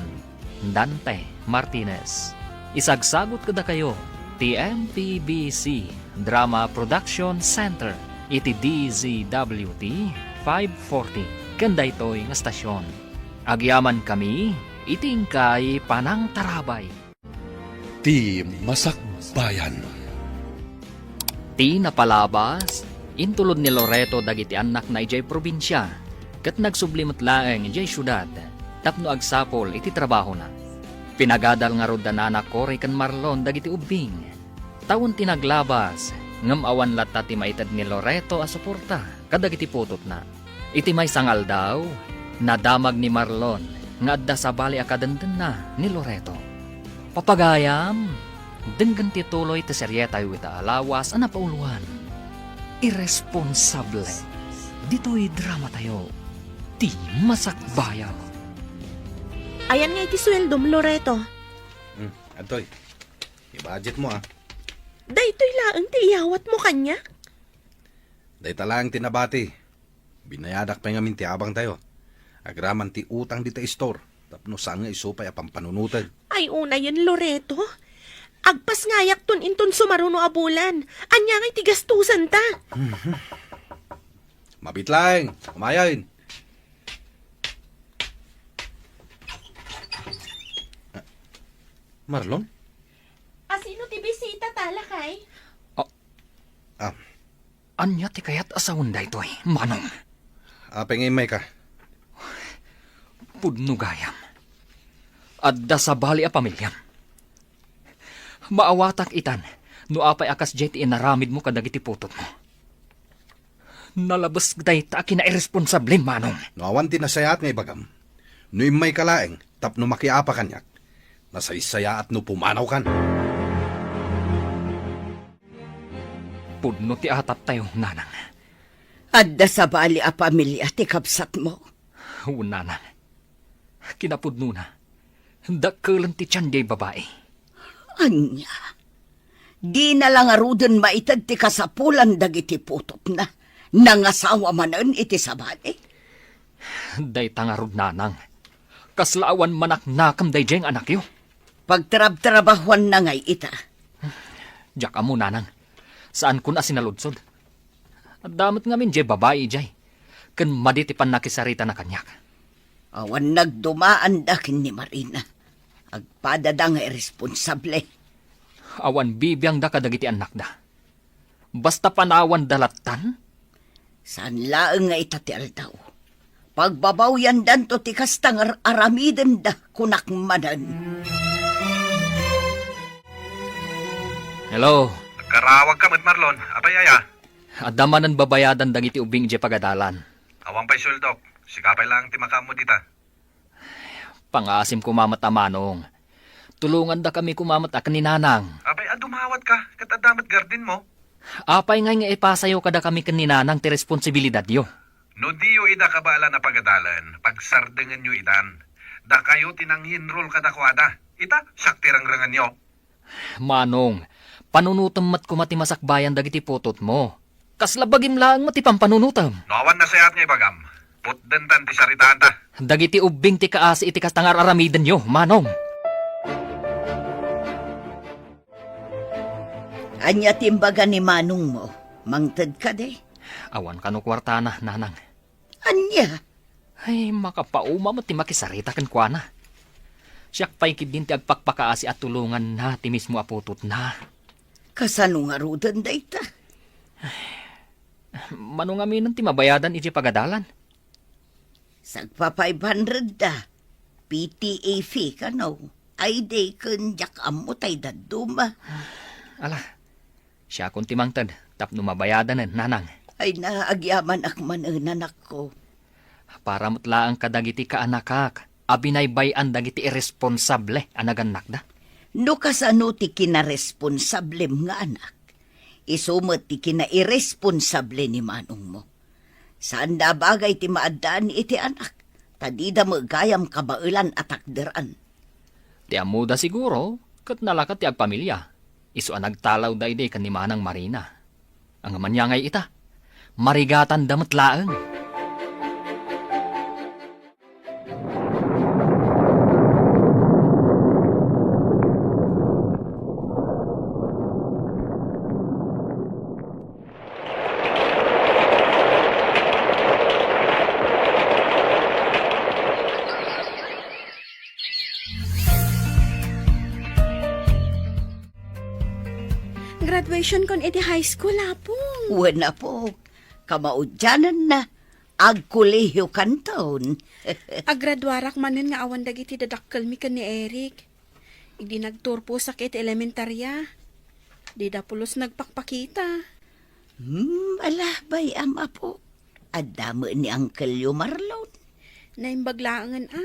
Dante Martinez. Isagsagut kadakayo ti M P B C Drama Production Center iti D Z W T five forty ken daytoy nga stasyon. Agyamankami iti inkay panangtarabay. Ti Masakbayan. Ti napalabas, intulod ni Loreto dagiti annakna idiay probinsia, ket nagsubli met laeng idiay siudad tapno agsapul iti trabahona. Pinagadal ngarud da Nana Cory ken Marlon dagiti ubbing. Tawen ti naglabas, ngem awan latta ti maited ni Loreto a suporta kadagiti putotna. Iti maysa nga aldaw, nadamag ni Marlon nga adda sabali a kadendenna ni Loreto. Papagayam, denggen ti tuloy ti serietayo ita a lawas a napauloan, Irresponsable. Ditoy dramatayo, Ti Masakbayan. Ayan nga iti sueldom, Loreto? Hmm, adtoy. I-budget mo, ah. Daytoy laeng ti iyawatmo kaniak? Dayta laeng ti nabati. Binayadak pay ngamin ti abangtayo. Agraman ti utang dita istor, tapno saan nga isu pay a pampanunoten. Ay, unayen, Loreto. Agpasngayakton inton sumaruno a bulan. Ania ngay ti gastusenta? Mabit laeng, umayen. Ah, Marlon? Asino ti bisita ta, lakay? Ah. Ah. Ania ti kayat a sawen daytoy, Manong? Apay nga immayka? Pudno gayam. Adda sabali a pamiliam. Maawatak itan no apay a kasdiay ti inaramidmo kadagiti putotmo. Nalabes dayta a kinairresponsable, Manong. No awan ti nasayaat nga ibagam, no immayka laeng tapno makiapa kaniak, nasaysayaat no pumanawkan. Pudno ti ataptayo, Nanang. Adda sabali a pamilia ti kabsatmo? Wen, Nanang. Kinapudnona, dakkelen ti tian diay babai. Ania? Dina la ngaruden maited ti kasapulan dagiti putotna? Nangasawa manen iti sabali? Dayta ngarud, Nanang. Kasla awan manaknakam daydiay nga anakyo. Pagtrabtrabahuanna ngay ita? Diak ammo, Nanang. Saankon a sinaludsod. Adda met ngamin diay babai idiay, ken madi ti pannakisaritana kaniak. Awan nagdumaanda ken ni Marina. Agpadada nga irresponsable. Awan bibiangda kadagiti annakda. Basta panawanda lattan? Saan laeng nga ita ti aldaw. Pagbabawyandanto ti kasta nga ar-aramidenda, kunak manen. Hello. Nagkarawagka met, Marlon. Apay aya? Adda manen babayadan dagiti ubbing idiay pagadalan. Awan pay sueldok. Sika pay laeng ti makaammo dita. Pangaasim koma met a, Manong. Tulongandakami koma met a ken ni Nanang. Apay a dumawatka, ket adda met gardenmo? Apay ngay nga ipasayo kadakami ken ni Nanang ti responsibilidadyo? No diyo ida kabaelan a pagadalen, pagsardengenyo idan. Dakayo ti nanginrol kadakuada. Ita, siak ti rengrengenyo. Manong, panunotem met koma ti masakbayan dagiti putotmo. Kasla bagim laeng met ti pampanunotem. No awan nasayaat nga ibagam, putdentan ti saritaanta. Dagiti ubbing ti kaasi iti kasta nga ar-aramidenyo, Manong. Ania ti imbaga ni manongmo? Mangted kadi? Awan kano kuartana, nanang. Ania? Ay, makapauma met ti makisarita kenkuana. Siak pay ketdin ti agpakpakaasi a tulonganna ti mismo a putotna. Kasano ngaruden dayta? Mano ngamin ti mabayadan idiay pagadalan? Sagpa five hundred da. P T A fee kano? Ay, di ken diak ammo tay dadduma. Ala, siakon ti mangted tapno mabayadanen, nanang. Ay na, agyamanak manen, anakko. Para met laeng kadagiti kaanakak a binaybay-an dagiti irresponsable a nagannakda. No kasano ti kinaresponsablem nga anak, isu met ti kinairresponsable ni manongmo. Saanda a bagay ti maaddaan iti anak, ta dida met gayam kabaelan a takderan. Ti ammoda siguro, ket nalaka ti agpamilia. Isu a nagtalawda idi ken ni Manang Marina. Ngem ania ngay ita? Marigatanda met laeng. Graduation kon iti high school, Apong. Wen, Apok. Kamaudiananna, agkolehiyo kanton. Agraduarak manen nga awan dagiti dadakkelmi ken ni Eric. Idi nagturposak iti elementaria, dida pulos nagpakpakita. Hmm, ala, bay-am, Apo. Adda met ni Uncle-yo Marlon. Naimbag laengen a,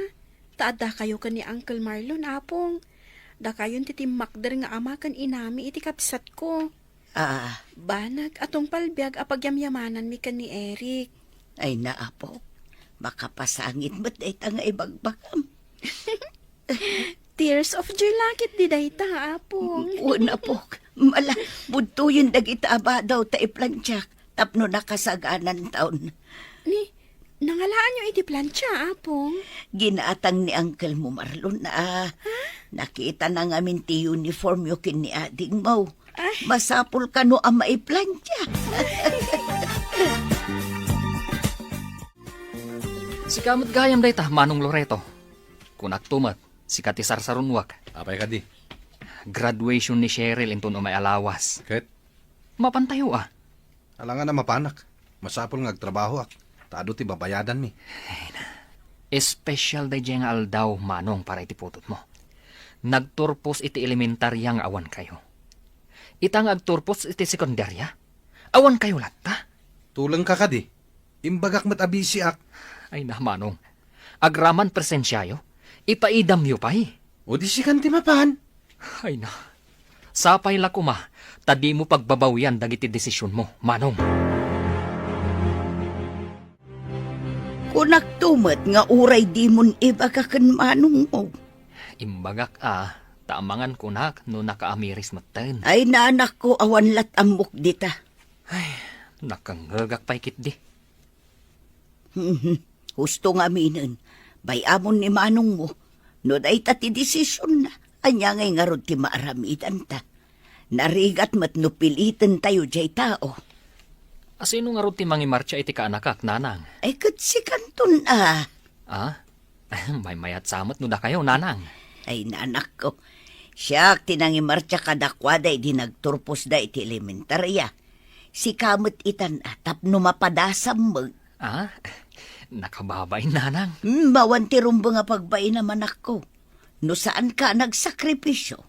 ta addakayo ken ni Uncle Marlon, Apong. Dakayon ti timmakder nga ama ken inami iti kabsatko. Ah. Banag a tungpal biag a pagyamyamananmi ken ni Eric. Ay, na, Apo. Makapasangit met dayta nga ibagbagam. Tears of joy la ketdi dayta, Apong. Wen, Apok. Mala, budtoyen dagita a badaw ta iplantiak tapno nakasagananton. Ni, nangalaanyo iti plantia, Apong? Ginatang ni Uncle mo, Marlon, a. Ha? Nakitana ngamin ti uniformyo ken ni adingmo. Ay. Masapul kano a maiplantia. Sika met gayam dayta, Manong Loreto. Kunakto met, sika ti sarsarunoak. Apay kadi? Graduation ni Cheryl inton umay a lawas. Ket? Mapantayo a. Alangan a mapanak. Masapul nga agtrabahoak, ta adu ti babayadanmi. Ay na. Espesyal daydiay nga aldaw, Manong, para iti putotmo. Nagturpos iti elementaria nga awan kayo. Ita nga agturpos iti sekundaria, awan kayo latta. Tulengka kadi? Imbagak met a bisiak. Ay na, Manong. Agraman presensiayo, ipaidamyo pay. O di sikan ti mapan. Ay na. Sapay la koma, ta dimo pagbabawian dagiti desisionmo, Manong. Kunakto met nga uray dimon ibaga ken manongmo. Imbagak a, ta amangan kunak no nakaamiris metten. Ay, nanakko, awan lat ammok dita. Ay, nakangngegak pay ketdi. Mhm. Husto nga aminen, bay-amon ni manongmo, no dayta ti desisionna, ania ngay ngarud ti maaramidanta? Narigat met no pilitentayo diay tao. Asino ngarud ti mangimartsa iti kaanakak, Nanang? Ay, ket sikanton a. Ah? Maymayat sa met no dakayo, Nanang. Ay, nanakko. Siak ti nangimartsa kadakuada idi nagturposda iti elementaria. Sika met itan a tapno mapadasam met. Ah? Nakababain, Nanang. Hmm, awan ti rumbeng a pagbainam, anakko. No saanka a nagsakripisio,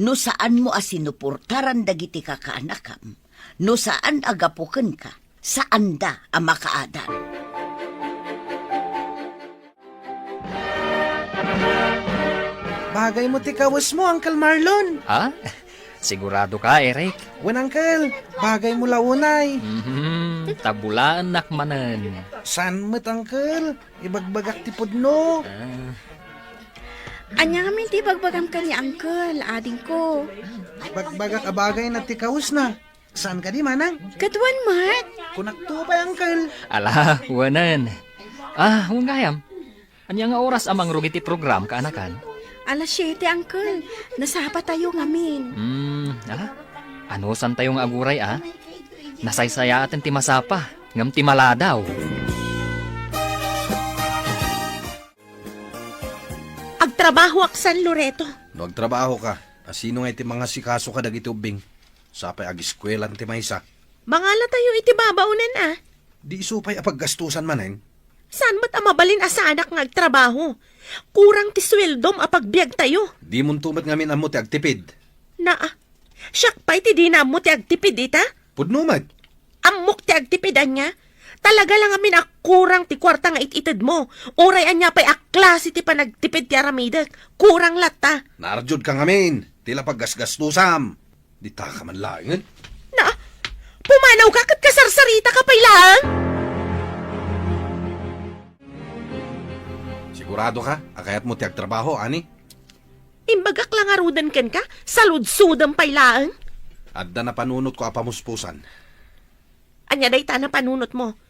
no saanmo a sinuportaran dagiti kakaanakam, no saan a gapu kenka, saanda a makaadan. Bagaymo ti kawesmo, Uncle Marlon. Ha? Sigurado ka, Eric? Wen, Uncle. Bagaymo la unay. Mhm, tabulaennak manen. Saan met, Uncle? Ibagbagak ti pudno. Ah. Ania ngamin ti ibagbagam ken ni Uncle, adingko? Ibagbagak a bagayna ti kawesna. Saan kadi, Manang? Ket wen met. Kunakto pay, Uncle. Ala, wenen. Ah, wen gayam. Ania nga oras a mangrugi ti program, kaanakan? Alas siete, Uncle. Nasapatayo ngamin. Hmm, ala. Anusantayo nga aguray a? Nasaysayaaten ti masapa, ngem ti maladaw. Agtrabahoak, San Loreto. No agtrabaho ka, a sino nga iti mangasikaso kadagiti ubbing? Sapay agiskuelan ti maysa. Mangalatayo iti babaonan a. Di isu pay a paggastusan manen? Saan met a mabalin a saanak nga agtrabaho? Kurang ti sueldom a pagbiagtayo. Dimonto met ngamin ammo ti agtipid. Naa, siak pay ti dina ammo ti agtipid ita? Pudno met. Ammok ti agtipid ania? Talaga la ngamin a kurang ti kuarta nga it-itedmo. Uray ania pay a klase ti panagtipid ti aramidek, kurang latta. Naarjud ka ngamin, ti la paggasgastusam. Dita ka man laengen. Na, pumanaw ka ket kasarsarita ka pay laeng? Sigurado ka a kayatmo ti agtrabaho, ani? Imbagak la ngaruden kenka, saludsodem pay laeng. Adda napanunotko a pamuspusan. Ania dayta a napanunotmo?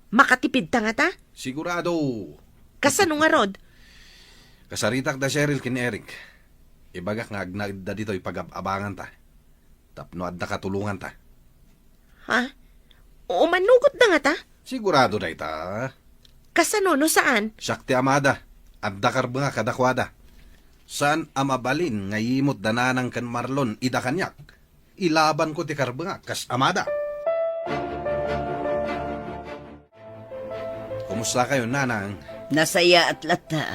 Makatipidta ngata? Sigurado. Kasano ngarud? Kasaritak da Cheryl ken Eric. Ibagak nga agnaedda ditoy pagab-abanganta. Tapno adda katulonganta. Ha? Umannogotda ngata? Sigurado dayta. Kasano no saan? Siak ti amada. Adda karbengak kadakuada. Saan a mabalin nga yimot da Nanang ken Marlon ida kaniak. Ilabanko ti karbengak kas amada. Kumusta kayo, Nanang? Nasayaat latta.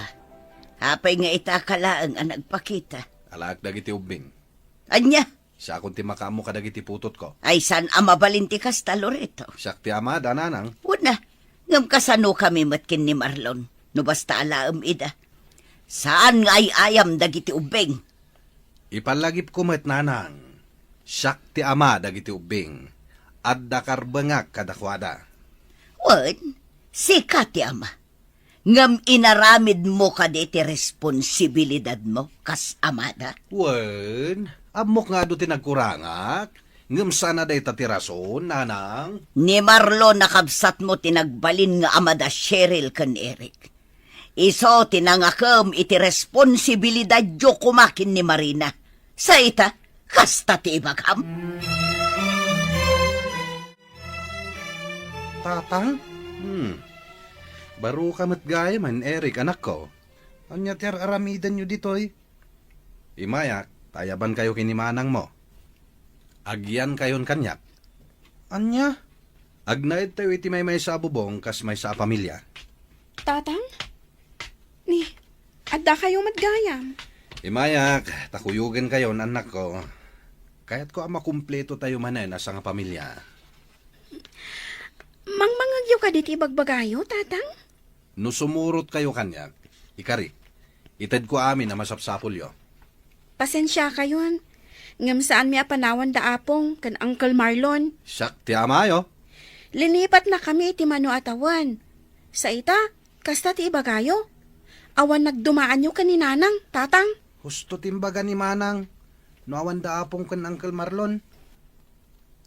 Apay nga ita ka laeng a nagpakita? Alaek dagiti ubbing. Ania? Siakon ti makaammo kadagiti putotko. Ay, saan a mabalin ti kasta, Loreto? Siak ti amada, Nanang. Wen a, ngem kasano kami met ken ni Marlon? No basta alaem ida. Saan nga ay-ayam dagiti ubbing? Ipallagipko met, Nanang. Siak ti ama dagiti ubbing. Adda karbengak kadakuada. Wen, sika ti ama. Ngem inaramidmo kadi ti responsibilidadmo kas amada? Wen, ammok nga adu ti nagkurangak. Ngem saan a dayta ti rason, Nanang. Ni Marlon a kabsatmo ti nagbalin nga ama da Cheryl ken Eric. Isu ti nangakem iti responsibilidadyo koma ken ni Marina. Sa ita, kasta ti ibagam? Tatang? Hmm. Baro ka met gayamen, Eric, anakko. Ania ti ar-aramidenyo ditoy? Imayak, ta ayabankayo ken ni manangmo. Agyankayon kaniak. Ania? Agnaedtayo iti maymaysa a bubong kas maysa a pamilia. Tatang? Ni, addakayo met gayam? Imayak, ta kuyogenkayon, annakko. Kayatko a makumpletotayo manen a sangapamilia. Mangmangegyo kadi ti ibagbagayo, Tatang? No sumurotkayo kaniak, ikari, itedko amin a masapsapulyo. Pasensiakayon, ngem saanmi a panawan da Apong ken Uncle Marlon. Siak ti amayo. Linipatnakami iti mano a tawen. Sa ita, kasta ti ibagayo. Awan nagdumaanyo ken ni Nanang, Tatang. Husto ti imbaga ni Manang. No awan da Apong ken Uncle Marlon,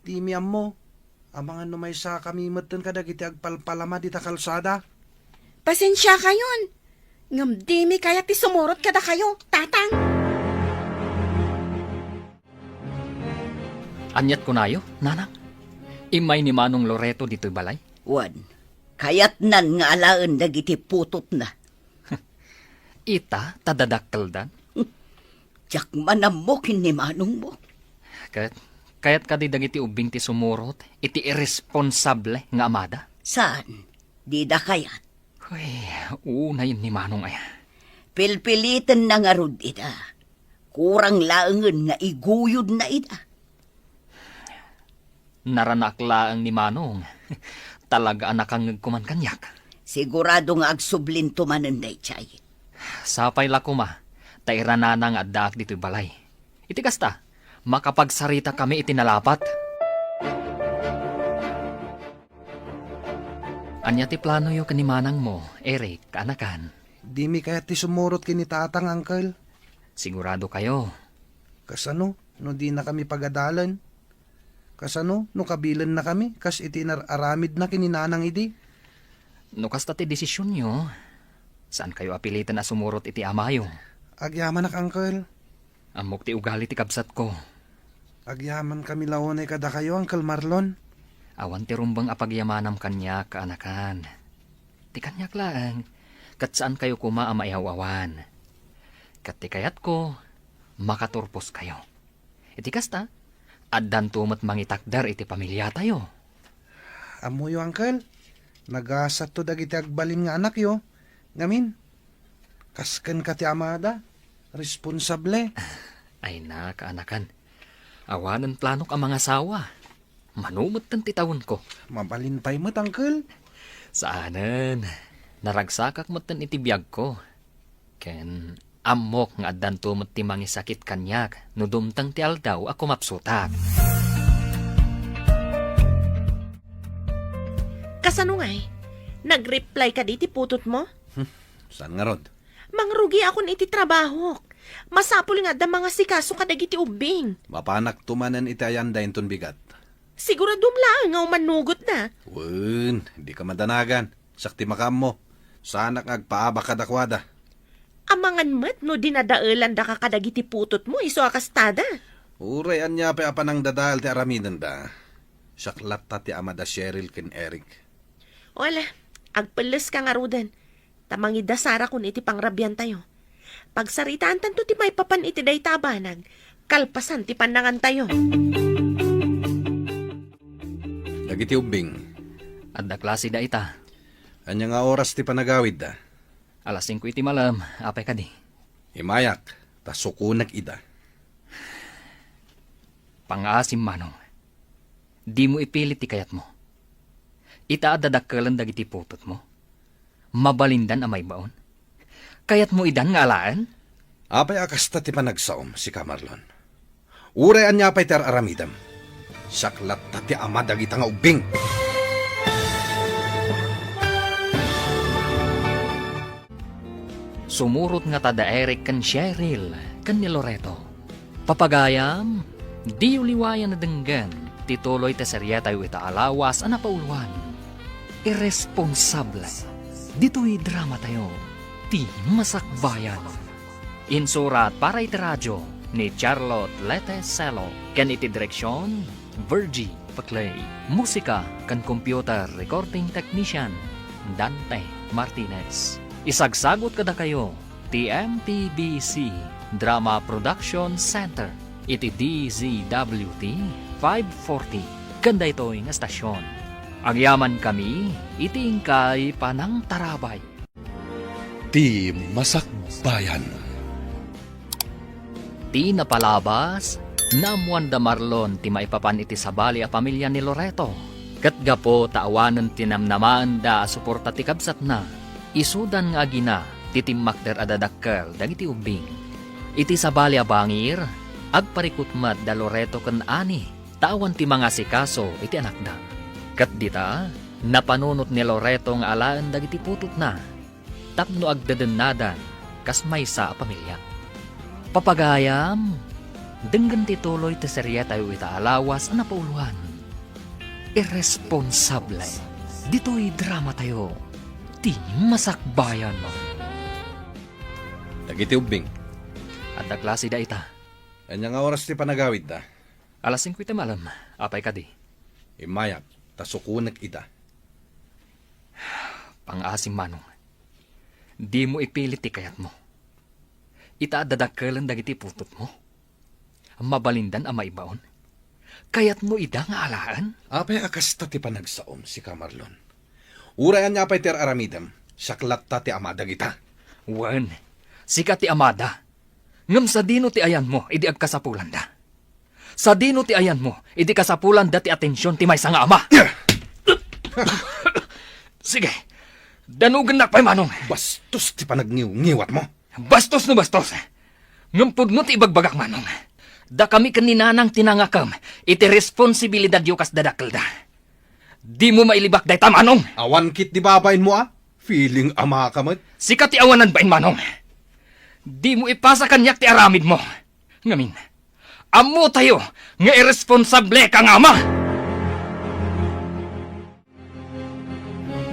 dimi ammo. Amangan no maysakami metten kadagiti agpalpalama dita kalsada. Pasensiakayon, ngem dimi kayat ti sumurot kadakayo, Tatang. Aniat kunayo, Nanang? Immay ni Manong Loreto ditoy balay? Wen, kayatnan nga alaen dagiti putotna. Ita, ta dadakkeldan? Diak man ammo ken ni manongmo. Ket, kayat kadi dagiti ubbing ti sumurot iti irresponsable nga amada? Saan? Dida kayat? Uy, unayen ni manong aya. Pilpilitenna ngarud ida. Kurang laengen nga iguyodna ida. Naranak laeng ni Manong. Talaga a nakangngegko man kaniak. Sigurado nga agsublinto manen daydiay. Sapay la koma, ta iranana nga addaak ditoy balay. Iti kasta, makapagsaritakami iti nalapat. Ania ti planoyo ken ni manangmo, Eric, kaanakan? Dimi kayat ti sumurot ken ni tatang, uncle. Sigurado kayo? Kasano no dinakami pagadalen? Kasano no kabilennakami kas iti inar-aramidna ken ni nanang idi? No kasta ti desisionyo, saankayo a piliten a sumurot iti amayo. Agyamanak, uncle. Ammok ti ugali ti kabsatko. Agyamankami la unay kadakayo, Uncle Marlon. Awan ti rumbeng a pagyamanam kaniak, kaanakan. Ti kaniak laeng, ket saankayo koma a maiaw-awan. Ket ti kayatko, makaturposkayo. Iti kasta, addanto met mangitakder iti pamiliatayo. Ammoyo, Uncle, nagasatto dagiti agbalin nga anakyo. Ngamin, kas kenka ti amada, responsable. Ay na, kaanakan. Awanen planok a mangasawa. Mano metten ti tawenko. Mabalin pay met, Uncle. Saanen. Naragsakak metten iti biagko. Ken ammok nga addanto met ti mangisakit kaniak no dumteng ti aldaw a kumapsutak. Kasano ngay? Nag-reply kadi ti putotmo? Hmm, saan ngarud? Mangrugiakon iti trabahok. Masapul nga adda mangasikaso kadagiti ubbing. Mapanakto manen iti ayanda inton bigat. Siguradom laeng nga umannugotda. Wen, dika madanagan. Siak ti makaammo. Saanak nga agpaabak kadakuada. Amangan met no dinadaelandaka kadagiti putotmo isu a kastada. Uray ania pay a panangdadael ti aramidenda. Siak latta ti ama da Cheryl ken Eric. Wala, agpelleska ngaruden. Ta mangidasarakon iti pangrabiantayo. Pagsaritaantanto ti maipapan iti dayta a banag, kalpasan ti pannangantayo. Dagiti ubbing. Adda klase da ita. Ania nga oras ti panagawidda? Alas singko iti malem, apay kadi? Imayak, ta sukonek ida. Pangaasim, Manong. Dimo ipilit ti kayatmo. Ita a dadakkelen dagiti putotmo. Mabalindan a maibaon. Kayatmo idan nga alaen? Apay a kasta ti panagsaom, sika Marlon? Uray ania pay ti ar-aramidem, siak latta ti ama dagita nga ubbing. Sumurot ngata da Eric ken Cheryl ken ni Loreto. Papagayam, diyo liwayan a denggen ti tuloy ti serietayo ita a lawas a napauloan. Irresponsable. Ditoy dramatayo, ti Masakbayan. Insurat para iti radio ni Charlotte Lete Celo ken iti direksion, Virgie Paclay. Musika ken computer recording technician, Dante Martinez. Isagsagut kadakayo ti M P B C Drama Production Center iti D Z W T five forty ken daytoy nga estasion. Agyamankami iti inkay panangtarabay. Ti Masakbayan. Ti napalabas, naammoan da Marlon ti maipapan iti sabali a pamilia ni Loreto. Ket gapu ta awanen ti namnamaenda a suporta ti kabsatna, isudan nga agina ti timmakder a dadakkel dagiti ubbing. Iti sabali a bangir, agparikut met da Loreto ken Ani ta awan ti mangasikaso iti anakda. Ket dita, napanunot ni Loreto nga alaen dagiti putotna tapno agdedennadan kas maysa a pamilia. Papagayam, denggen ti tuloy ti serietayo ita a lawas a napauloan. Irresponsable. Ditoy dramatayo, ti Masakbayan. Dagiti ubbing. Adda klase da ita. Ania nga oras ti panagawidda? Alas singko iti malem. Apay kadi? Immayak, ta sukonek ida. Pangaasim, Manong. Dimo ipilit ti kayatmo. Ita a dadakkelen dagiti putotmo. Mabalindan a maibaon. Kayatmo ida nga alaen? Apay a kasta ti panagsaom, sika Marlon? Uray ania pay ti ar-aramidem, siak latta ti ama dagita. Wen, sika ti amada. Ngem sadino ti ayanmo idi agkasapulanda? Sadino ti ayanmo idi kasapulanda ti atension ti maysa nga ama? Sige, danugennak pay, Manong. Bastos ti panagniwngiwatmo. Bastos no bastos. Ngem pudno ti ibagbagak, Manong. Dakami ken ni Nanang ti nangakem iti responsibilidadyo kas dadakkelda. Dimo mailibak dayta, Manong. Awan ketdi babainmo a? Feeling ama ka met. Sika ti awanan bain, Manong. Dimo ipasa kaniak ti aramidmo. Ngamin, ammotayo nga irresponsableka nga ama.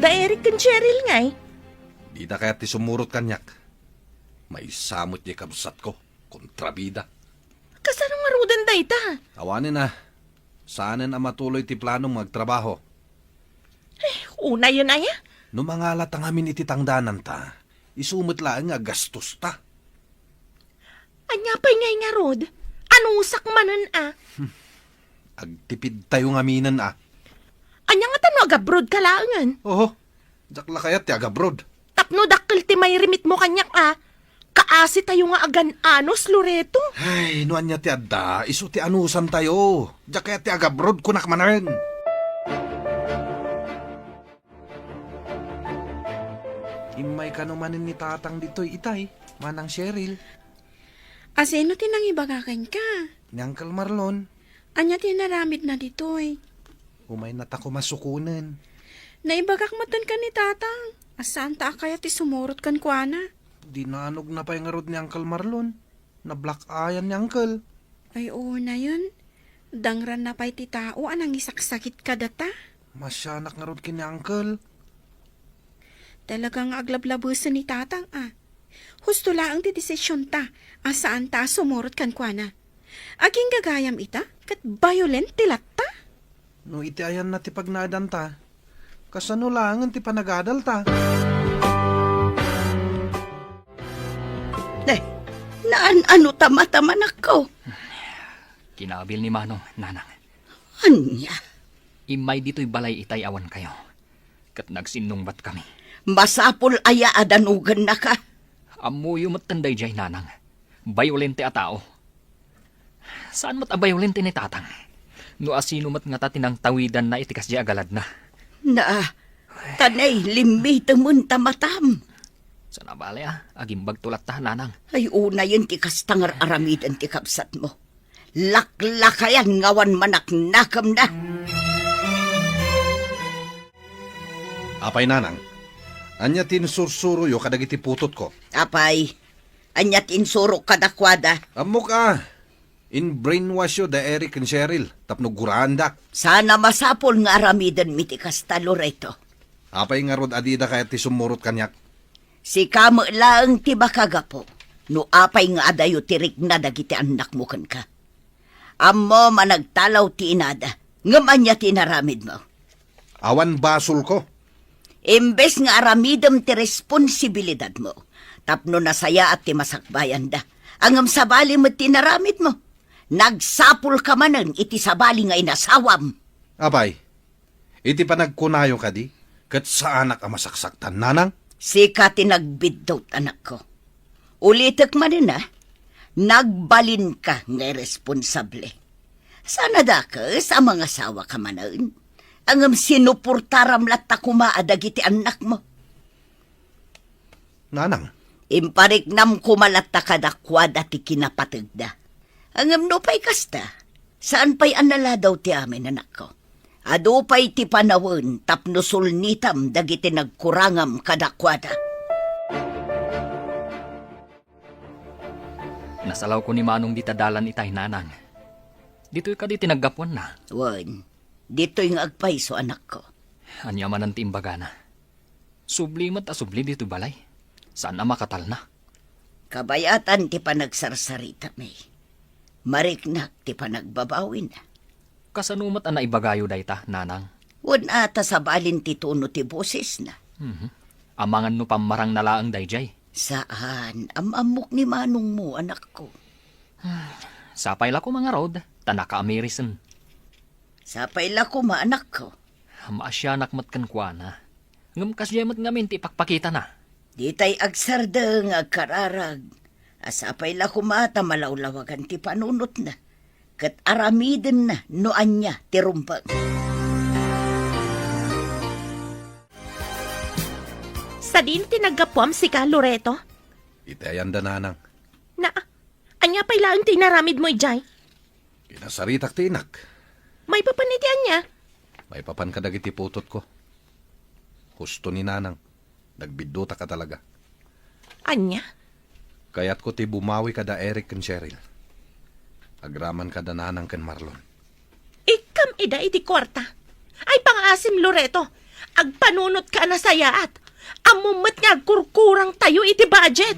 Da Eric ken Cheryl ngay? Dida kayat ti sumurot kaniak. Maysa met diay kabsatko, kontrabida. Kasano ngaruden da dayta. Awanen a. Saanen a matuloy ti planom nga agtrabaho. Unayen aya? No mangalata ngamin iti tangdananta, isu met laeng nga gastosta. Ania pay ngay ngarud? Anusak manen a? Agtipidtayo ngaminen a. Ania ngata no agabroad ka laengen? Oho, diak la kayat ti agabroad. Tapno dakkel ti mairimitmo kaniak a, kaasitayo nga agan-anos, Loreto. Ay, no ania ti adda, isu ti anusantayo. Diak kayat ti agabroad, kunak manen. Immay kano manen ni Tatang ditoy itay, Manang Cheryl. Asino ti nangibaga kenka? Ni Uncle Marlon. Ania ti inaramidna ditoy? Umayna ta koma sukonen. Naibagak metten ken ni Tatang a saanta a kayat ti sumurot kenkuana. Dinanogna pay ngarud ni Uncle Marlon. Nablack-eyan ni Uncle. Ay, unayen. Dangranna pay ti tao a nangisaksakit kadata. Masianak ngarud ken ni Uncle. Talaga nga aglablabesen ni Tatang a. Husto laeng ti desisionta a saanta a sumurot kenkuana. Agingga gayam ita, ket violent ti latta. No iti ayanna ti pagnaedanta, kasano laengen ti panagadalta? Ne, naan-ano ta mata, manakko? Kinaabil ni Manong, Nanang. Ania? Immay ditoy balay itay awan kayo. Ket nagsinnungbatkami. Masapul aya a danogennaka? Ammoyo metten daydiay, Nanang. Violente a tao. Saan met a violente ni Tatang? No asino met ngata ti nangtawidanna iti kasdiay a galadna? Naa, tanay, limmitemen ta matam. Saan a bale a, agimbagto latta, Nanang. Ay, unayen ti kasta nga ar-aramiden ti kabsatmo. Laklakayan nga awan manaknakemna. Apay, Nanang, ania ti insursuroyo kadagiti putotko? Apay, ania ti insurok kadakuada? Ammok a, in-brainwash yo da Eric ken Cheryl tapno guraandak. Saan a masapul nga aramidenmi ti kasta, Loreto. Apay ngarud a dida kayat ti sumurot kaniak? Sika met laeng ti makagapu no apay nga adayo ti rikna dagiti annakmo kenka. Ammom a nagtalaw ti inada, ngem ania ti inaramidmo? Awan basolko. Imbes nga aramidem ti responsibilidadmo tapno nasayaat ti masakbayanda, ngem sabali met ti inaramidmo. Nagsapulka manen iti sabali nga inasawam. Apay, iti panagkunayo kadi, ket saanak a masaksaktan, Nanang? Sika ti nagbiddut, anakko. Ulitek manen a, nagbalinka nga irresponsable. Saan a dakes a mangasawaka manen, ngem sinuportaram latta koma a dagiti annakmo. Nanang. Impariknam koma latta kadakuada ti kinapategda. Ngem nupay kasta, saan pay a naladaw ti amin, anakko. Adu pay ti panawen tapno sulnitam dagiti nagkurangam kadakuada. Nasalawko ni Manong dita dalan itay, Nanang. Ditoy kadi ti naggapuanna? Wen, ditoy nga agpayso, anakko. Ania manen ti imbagana? Subli met a subli ditoy balay. Saan a makatalna. Kabayatan ti panagsarsaritami. Mariknak ti panagbabawina. Kasano met a naibagayo dayta, Nanang? Wen a ta sabalin ti tono ti bosesna. Mhm. Amangan no pammarangna laeng daydiay. Saan, am-ammok ni manongmo, anakko. Sapay la koma ngarud, ta nakaamirisan. Sapay la koma, anakko. Maasianak met kenkuana. Ngem kasdiay met ngamin ti ipakpakitana. Ditay agsardeng nga agkararag a sapay la koma ta malawlawagan ti panunotna, ket aramidenna no ania ti rumbeng. Sadin ti naggapuam sika, Loreto? Iti ayanda, Nanang. Na, ania pay laeng ti inaramidmo idiay? Kinasaritak ti inak. Maipapan iti ania? Maipapan kadagiti putotko. Husto ni Nanang, nagbiddutak a talaga. Ania? Kayatko ti bumawi kada Eric ken Cheryl. Agraman kada Nanang ken Marlon. Ikkam ida iti kuarta. Ay, pangaasim, Loreto. Agpanunotka a nasayaat. Ammom met nga agkurkurangtayo iti budget.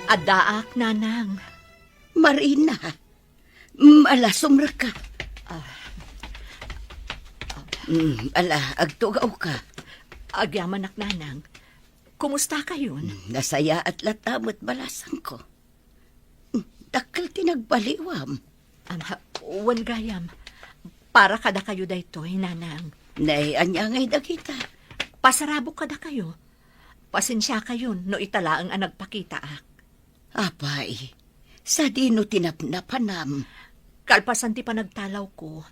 Addaak, Nanang. Marina, mm, ala, sumrekka. Ah. Mm, ala, agtugawka. Agyamanak, Nanang. Kumusta kayon? Mm, nasayaat latta met balasangko. Mm, dakkel ti nagbaliwam. Ama, wen gayam. Para kadakayo daytoy, Nanang. Nay, ania ngay dagita? Pasarabok kadakayo. Pasensiakayon no ita laeng a nagpakitaak. Apay, sadino ti napnapanam? Kalpasan ti panagtalawko,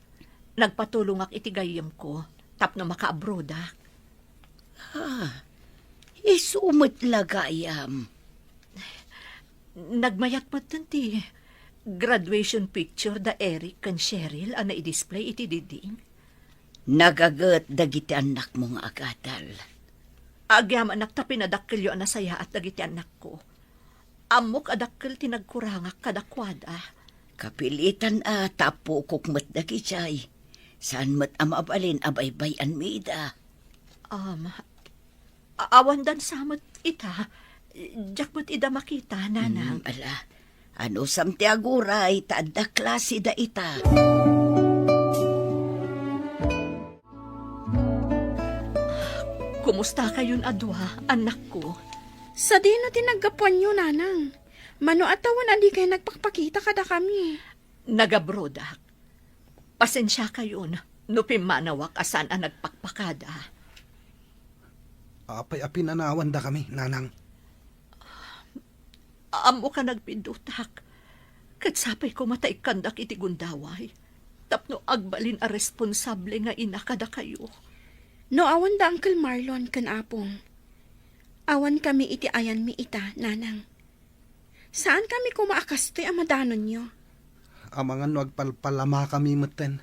nagpatulongak iti gayyemko tapno makaabrodak. Ah, isu met la gayam. Nagmayat met ti graduation picture da Eric ken Cheryl a naidisplay iti diding. Nagaget dagiti annakmo nga agadal. Agyamanak ta pinadakkelyo a nasayaat dagiti annakko. Ammok a dakkel ti nagkurangak kadakuada. Kapilitan a ta appokok met dagijay. Saan met a mabalin a baybay-anmi ida. Um, a-, awan dansa met ita. Diak met ida makita, Nanang. Mm, ala. Anusam ti aguray, ta adda klase da ita. Kumusta kayon a dua, annakko? Sadino ti naggapuanyo, Nanang? Mano a tawen a dikay nagpakpakita kadakami? Nagabrodak. Pasensiakayon no pimmanawak a saan a nagpakpakada. Apay a pinanawandakami, Nanang? Ammok a nagpiddutak, ket sapay koma ta ikkandak iti gundaway tapno agbalin a responsable nga ina kadakayo. No awan da Uncle Marlon ken Apong, awankami iti ayanmi ita, Nanang. Saankami koma a kastoy a madanonyo. Amangan no agpalpalamakami metten,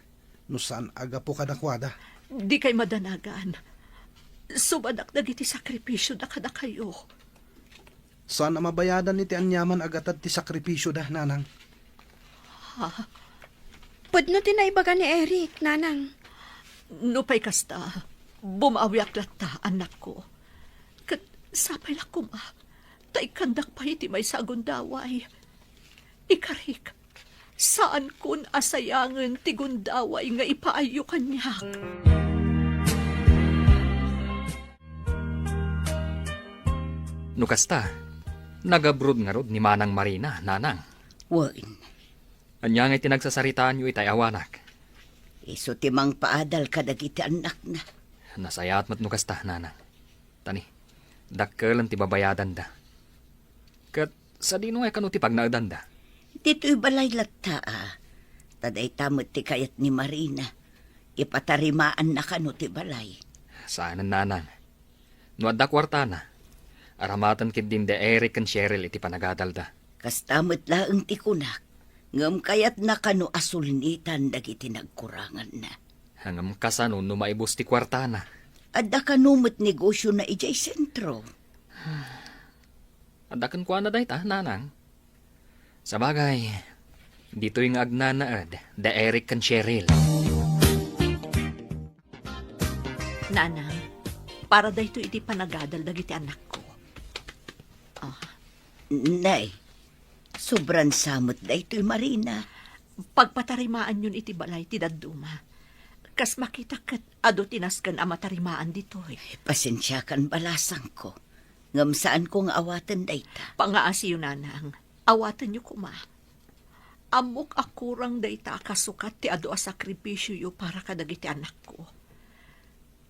no saan a gapu kadakuada. Dikay madanagan. Subadak dagiti sakripisioda kadakayo. Saan a mabayadan iti aniaman a gatad ti sakripisioda, Nanang. Ha? Pudno ti naibaga ni Eric, Nanang. Nupay kasta, bumawiak latta, annakko. Ket sapay la koma, ta ikkandak pay iti maysa a gundaway. Ikarik, saankon a sayangen ti gundaway nga ipaayyo kaniak. No kasta, nagabrod ngarud ni Manang Marina, Nanang. Wen. Ania ngay ti nagsasaritaanyo itay awanak? Isu ti mangpaadal kadagiti annakna. Nasayaat met no kasta, Nanang. Tani, dakkelen ti babayadanda. Ket sadino ngay kano ti pagnaedanda? Ditoy balay latta, a. Ta dayta met ti kayat ni Marina. Ipatarimaanna kano ti balay. Saanen, Nanang. No adda kuartana, aramaten ketdin da Eric ken Cheryl iti panagadalda. Kasta met laeng ti kunak, ngem kayatna kano a sulnitan dagiti nagkuranganna. Ngem kasano no maibus ti kuartana? Adda kano met negosiona idiay sentro. Adda kenkuana dayta, Nanang. Sabagay, ditoy nga agnanaed da Eric ken Cheryl. Nanang, para daytoy iti panagadal dagiti anakko. Ah. Nay, sobran sa met daytoy, Marina. Pagpatarimaanyon iti balay ti dadduma. Kas makita ket adu ti nasken a matarimaan ditoy. Pasensiakan, balasangko. Ngem saanko nga awaten dayta. Pangaasiyo, Nanang. Awatenyo koma. Ammok a kurang dayta a kasukat ti adu a sakripisioyo para kadagiti anakko.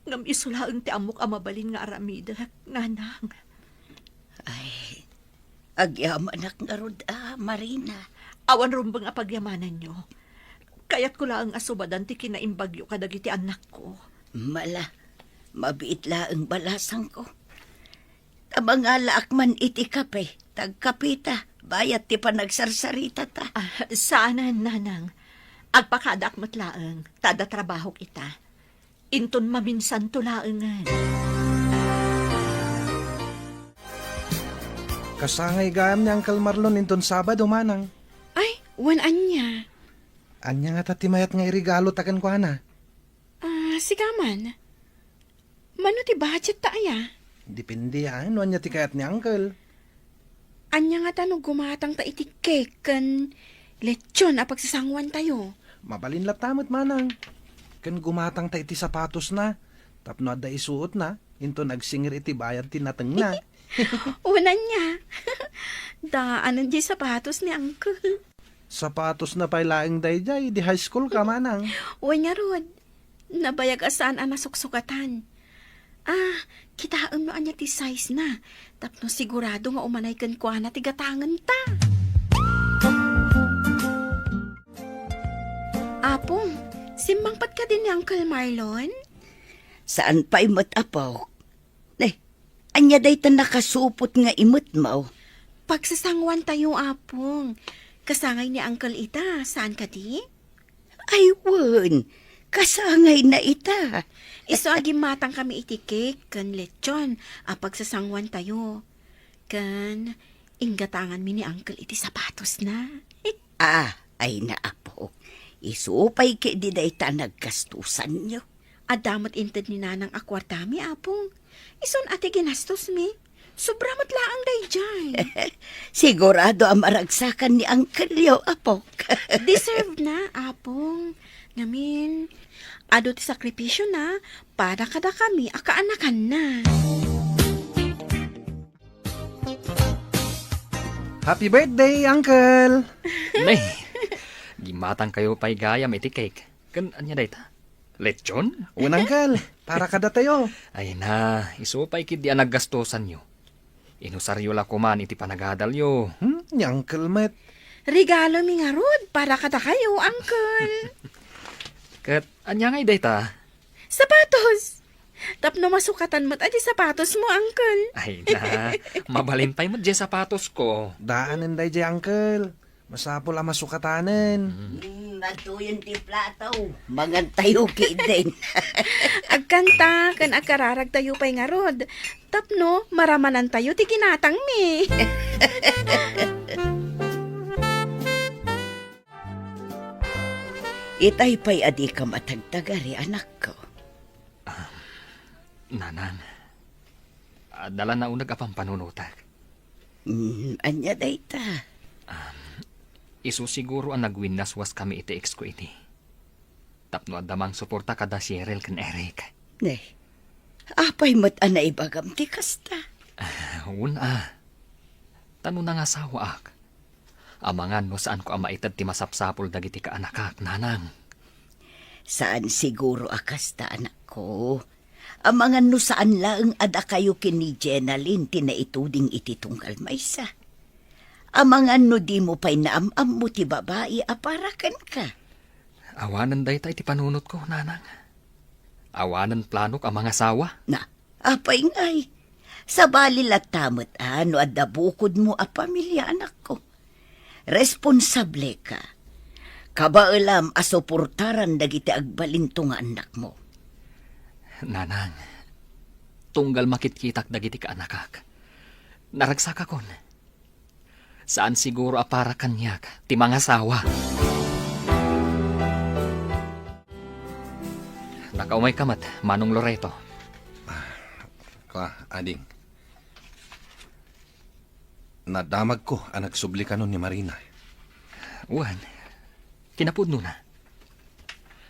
Ngem isu laeng ti ammok a mabalin nga aramidek, Nanang. Ay, agyamanak ngarud a, Marina. Awan rumbeng a pagyamananyo. Kayatko laeng a subadan ti kinaimbagyo kadagiti annakko. Mala, mabiit laeng, balasangko. Ta mangalaak man iti kape, tagkapeta, bayat ti panagsarsaritata. Ah, saanen, Nanang. Agpakadaak met laeng, ta adda trabahok ita. Inton maminsanto laengen. Kasangay gayam ni Uncle Marlon inton Sabado, Manang. Ay, wen ania? Ania ngata ti mayat nga iregalo ta kenkuana? Ah, sika man. Mano ti budget ta aya? Depende, ah, no ania ti kayat ni Uncle. Ania ngata no gumatangta iti cake ken lechon a pagsasanguantayo? Mabalin latta met, manang. Ken gumatangta iti sapatosna, tapno adda isuotna, inton agsingir iti bayad ti natengna. Unan nia. Daanen diay sapatos ni Uncle. Sapatosna pay laeng daydiay, idi high school ka, manang. Wen ngarud, nabayag a saan a nasuksukatan. Ah, kitaem no ania ti size na, tapno sigurado nga umanay kenkuana ti gatangenta. Apong, simmangpet kadi ni Uncle Marlon? Saan pay met, Apo. Ne, ania dayta nakasupot nga imetmo? Pagsasanguantayo, Apong. Kasangay ni Uncle ita, saan kadi? Ay, wen. Kasangay na ita. Isu a gimmatang kami iti cake ken lechon a pagsasanguantayo. Ken inggatanganmi ni Uncle iti sapatosna. Ah, ay na, Apo. Isu pay ketdi dayta a naggastosanyo. Adda met inted ni Nanang a kuartami, Apong. Isun a ti ginastosmi. Sobra met laeng daydiay. Sigurado a maragsakan ni Uncle-yo, Apok. Deserve na, Apong. Ngamin, adu ti sakripisyona para kadakami a kaanakanna. Happy birthday, Uncle! Nay, gimmatangkayo pay gayam iti cake. Ken ania dayta? Lechon? Wen, Uncle, para kadatayo. Ay na, isu pay ketdi a naggastosanyo. Inusaryo la koman iti panagadalyo. Hmm, ni Uncle met. Regalomi ngarud para kadakayo, Uncle. Ket ania ngay dayta? Sapatos! Tapno masukatan met a di sapatosmo, Uncle. Ay na, mabalin pay met diay sapatosko. Daanen daydiay, Uncle. Masapul a masukatanen. Mm, adtoyen ti plato. Mangantayo ketdin. Agkanta ken agkararagtayo pay ngarud. Tapno maramanantayo ti ginatangmi. Itay pay a dika matagtagari, anakko. Ah, Nanang, adda la nauneg a pampanunotek. Mm, ania dayta? Um, isu siguro a nagwinnaswaskami iti exko idi. Tapno adda mangsuporta kada Cheryl ken Eric. Ne, apay met a naibagam ti kasta? Ah, wen a. Ta no nangasawaak, amangan no saanko a maited ti masapsapul dagiti kaanakak, Nanang. Saan siguro a kasta, anakko. Amangan no saan laeng a dakayo ken ni Jenalyn ti naituding iti tunggal maysa. Amangan no dimo pay naam-ammo ti babai a para kenka. Awanen dayta iti panunotko, Nanang. Awanen planok a mangasawa. Na, apay ngay? Sabali latta met a no adda bukodmo a pamilia, anakko. Responsableka. Kabaelam a suportaran dagiti agbalinto nga annakmo. Nanang, tunggal makitkitak dagiti kaanakak, naragsakakon. Saan siguro a para kaniak ti mangasawa. Nakaumayka met, Manong Loreto. Ah, kua, ading. Nadamagko a nagsubli kano ni Marina. Wen, kinapudnona.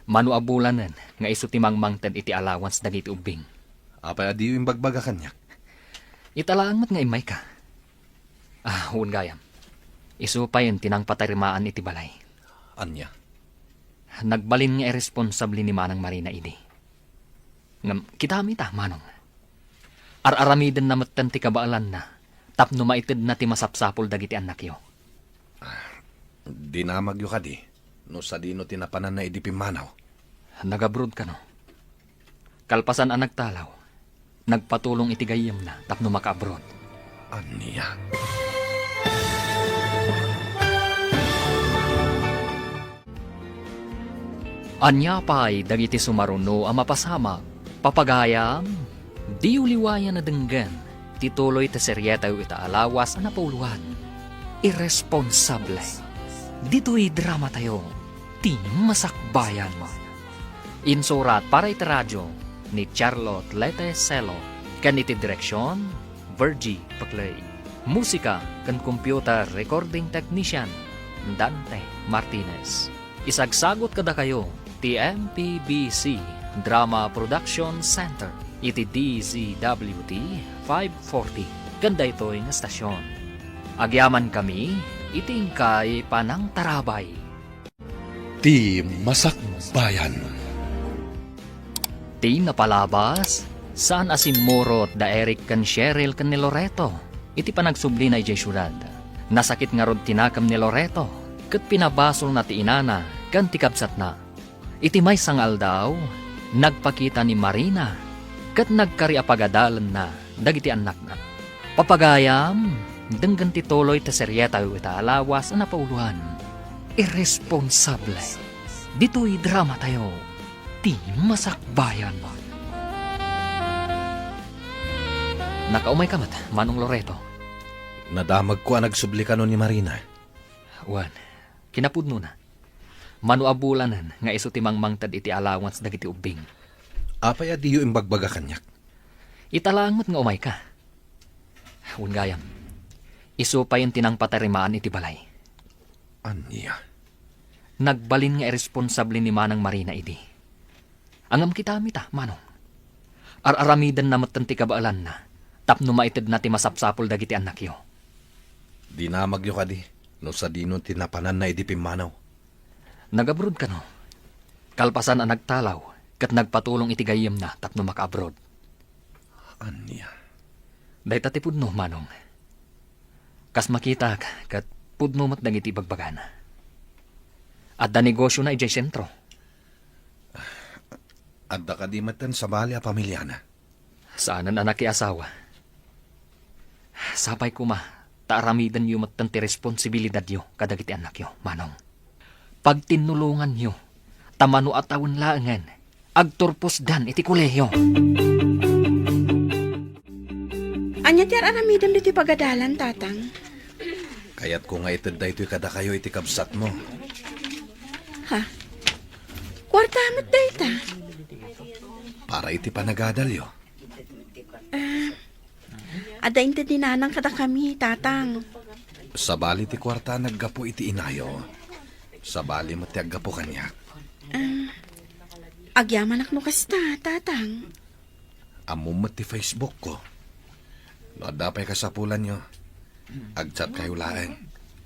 Mano a bulanen nga isu ti mangmangted iti allowance dagiti ubbing. Apay a diyo imbagbaga kaniak? Ita laeng met nga immayka. Ah, wen gayam. Isu payen ti nangpatarimaan iti balay. Ania? Nagbalin nga irresponsable ni Manang Marina idi. Ngem, kitaem ita, Manong. Ar-aramidenna metten ti kabaelanna tapno maitedna ti masapsapul dagiti annakyo. Dinamagyo kadi no sadino ti napananna idi pimmanaw? Nag-abroad kano. Kalpasan a nagtalaw, nagpatulong iti gayyemna tapno maka-abroad. Ania? Ania pay dagiti sumaruno a mapasamak, papagayam? Diyo liwayan a denggen ti tuloy ti serietayo ita a lawas a napauluan, Irresponsable. Ditoy dramatayo, ti Masakbayan. Insurat para iti radio ni Charlotte Lete Celo ken iti direksion, Virgie Paclay. Musika ken computer recording technician, Dante Martinez. Isagsagut kadakayo ti M P B C Drama Production Center iti D Z W T five forty ken daytoy nga stasyon. Agyamankami iti inkay panangtarabay. Ti Masakbayan. Ti napalabas, saan a simmurot da Eric ken Cheryl ken ni Loreto iti panagsublina idiay siudad. Nasakit ngarud ti nakemna ni Loreto ket pinabasolna ti inana ken ti kabsatna. Iti maysa nga aldaw, nagpakita ni Marina ket nagkari a pagadalenna dagiti annakna. Papagayam, denggen ti tuloy ti serietayo ita a lawas a napauloan. Irresponsable. Ditoy dramatayo, Ti Masakbayan. Nakaumayka met, Manong Loreto. Nadamagko a nagsubli kano ni Marina. Wen, kinapudnona. Mano a bulanen nga isu ti mangmangted iti allowance dagiti ubbing. Apay a diyo imbagbaga kaniak? Ita laeng met nga umayka. Wen gayam, isu payen ti nangpatarimaan iti balay. Ania? Nagbalin nga irresponsable ni Manang Marina idi. Ngem kitami ta, Manong. Ar-aramidenna metten ti kabaelanna tapno maitedna ti masapsapul dagiti annakyo. Dinamagyo kadi no sadino ti napananna idi pimmanaw? Nag-abroad kano. Kalpasan a nagtalaw ket nagpatulong iti gayyemna tapno maka-abroad. Ania? Dayta ti pudno, Manong. Kas makitak, ket pudno met dagiti ibagbagana. Adda negosiona idiay sentro. Adda kadi metten sabali a pamiliana? Saanen a nakiasawa. Sapay koma, ta aramidenyo metten ti responsibilidadyo kadagiti annakyo, Manong. Pagtinnulonganyo, ta mano a tawen laengen, agturposdan iti kolehiyo. Ania ti ar-aramidem ditoy pagadalan, Tatang? Kayatko nga ited daytoy kadakayo iti kabsatmo. Ha? Kuarta met dayta? Para iti panagadalyo. Ah, adda inted ni Nanang kadakami, Tatang. Sabali ti kuarta naggapu iti inayo. Sabali met ti aggapu kaniak. Ah, agyamanak no kasta, Tatang. Ammom met ti Facebook ko. No adda pay kasapulanyo, agchat kayo laeng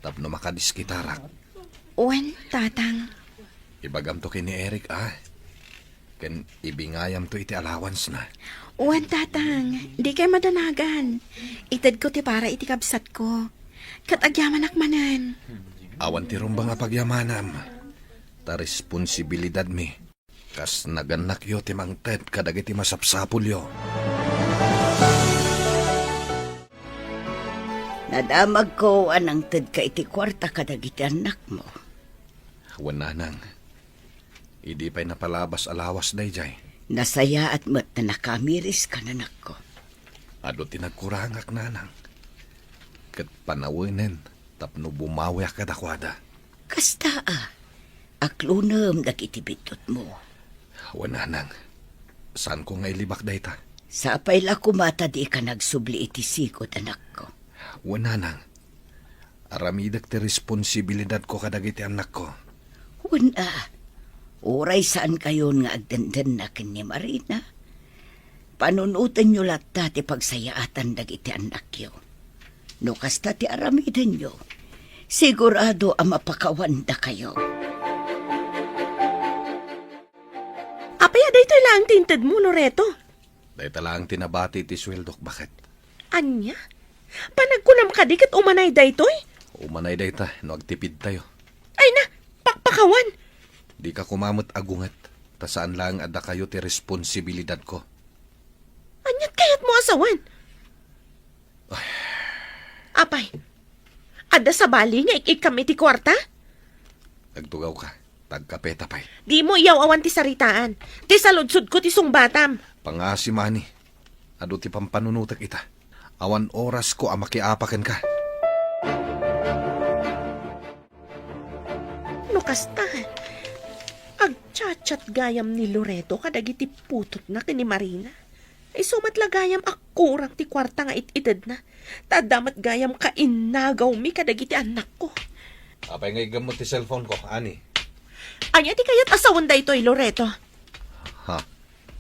tapno makadiskitarak. Wen, Tatang. Ibagamto ken ni Eric, a. Ken ibingayamto iti allowance na. Wen, Tatang, dikay madanagan. Itedko ti para iti kabsatko. Ket agyamanak manen. Awan ti rumbeng a pagyamanam. Ta responsibilidadmi. Kas nagannakyo ti mangted kadagiti masapsapulyo. Nadamagko a nangtedka iti kuarta kadagiti annakmo. Wen, Nanang. Idi pay napalabas a lawas daydiay. Nasayaat met ta nakamiris ka, nanakko. Adu ti nagkurangak, Nanang. Ket panawenen tapno bumawiak kadakuada. Kasta a, aklonem dagiti biddutmo. Wen, Nanang. Saanko nga ilibak dayta. Sapay la koma ta dika nagsubli iti sigud, anakko. Wen, Nanang. Aramidek ti responsibilidadko kadagiti annakko. Wen a, uray saankayon nga agdendenna ken ni Marina, panunotenyo latta ti pagsayaatan dagiti annakyo. No kasta ti aramidenyo, sigurado a mapakawandakayo. Apay a daytoy laeng ti intedmo, Loreto? Dayta laeng ti nabati iti sueldok, baket. Ania? Panagkunam kadi ket umanay daytoy? Umanay dayta no agtipidtayo. Ay na, pakpakawan! Dika koma met agunget, ta saan laeng a dakayo ti responsibilidadko. Aniat kayatmo a sawen? Ay. Apay, adda sabali nga ik-ikkam iti kuarta? Agtugawka. Tagkapeta pay. Dimo iyaw-awan ti saritaan. Ti saludsodko ti sungbatam. Pangasi, Mani. Adu ti pampanunotek ita. Awan orasko a makiapa kenka. No kasta, agchat-chat gayam ni Loreto kadagiti putotna ken ni Marina. Isu met la gayam a kurang ti kuarta nga it-itedna. Ta adda met gayam kainnagawmi kadagiti annakko. Apay nga iggammot ti cellphone ko, Ani? Ania ti kayat a sawen daytoy, Loreto? Ha?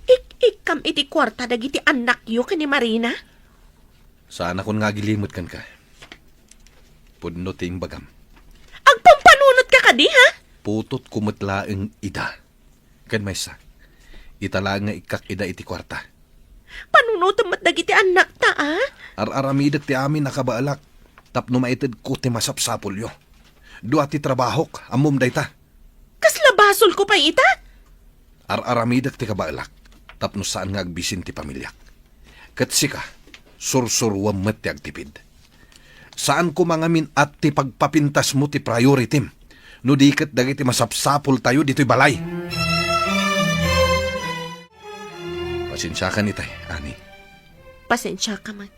Ik-ikkam iti kuarta dagiti annakyo ken ni Marina? Saanakon nga agilimut kenka. Pudno ti imbagam. Agpampanunotka kadi, ha? Putotko met laeng ida. Ken maysa, ita laeng nga ikkak ida iti kuarta. Panunotem met dagiti annakta, a? Ar-aramidek ti amin a kabaelak tapno maitedko ti masapsapulyo. Dua ti trabahok, ammom dayta. Kasla basolko pay ita? Ar-aramidek ti kabaelak tapno saan nga agbisin ti pamiliak. Ket sika, sursuruam met ti agtipid. Saan koma ngamin a ti pagpapintasmo ti prioritim, no di ket dagiti masapsapultayo ditoy balay. Pasensiakan itay, Ani. Pasensiaka met.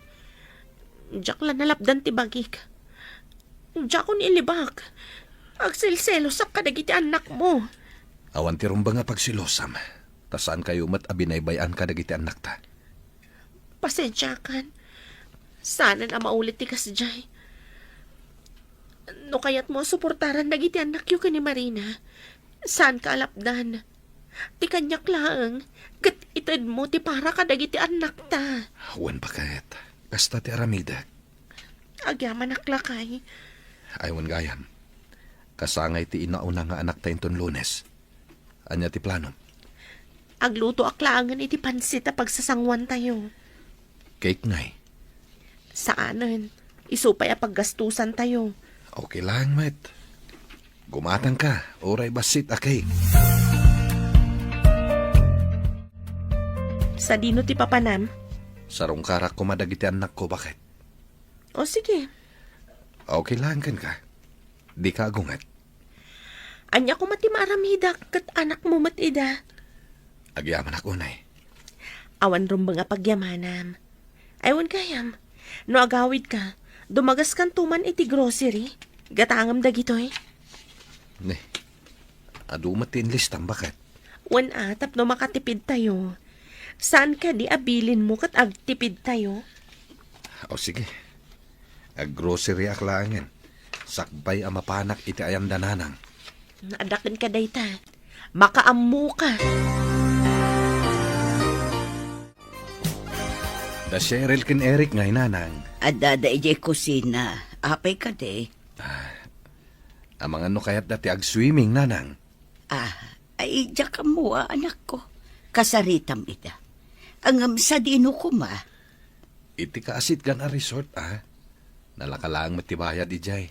Diak la nalapdan ti bagik. Diakon ilibak. Agselselosak kadagiti annakmo. Awan ti rumbeng a pagselosam, ta saankayo met a binaybay-an kadagiti annakta. Pasensiakan. Saanen a maulit ti kasdiay. No kayatmo a suportaran dagiti annakyo ken ni Marina, saanka a lapdan. Ti kaniak laeng, ket itedmo ti para kadagiti annakta. Wen, baket. Kasta ti aramidek. Agyamanak lakay. Ay, wen gayam. Kasangay ti inauna nga anakta inton Lunes. Ania ti planom? Aglutoak laengen iti pansit a pagsasanguantayo. Cake ngay? Saanen. Isu pay a paggastusantayo. Okay lang, met. Gumatangka, uray bassit a cake. Sadino ti papanam? Sarungkarak koma dagiti annakko, baket. O, sige. Okay lang kenka. Dika agunget. Ania koma ti maaramidak ket anakmo met ida? Agyamanak unay. Awan rumbeng a pagyamanam. Ay, wen gayam, no agawidka, dumagaskanto man iti grocery. Gatangem dagitoy. Ne, adu met ti inlistam, baket. Wen a, tapno makatipidtayo. Saan kadi a bilinmo ket agtipidtayo? O, sige. Aggroceryak laengen. Sakbay a mapanak iti ayan da Nanang. Adda kenka dayta. Makaammoka. Da Cheryl ken Eric ngay, Nanang. Adda da idiay kusina. Apay kadi? Ah, amangan no kayatda ti agswimming, Nanang. Ah, ay, diak ammo a, anakko. Kasaritam ida. Ngem sadino koma? Iti kaasitgan a resort, a. Nalaka laeng met ti bayad idiay.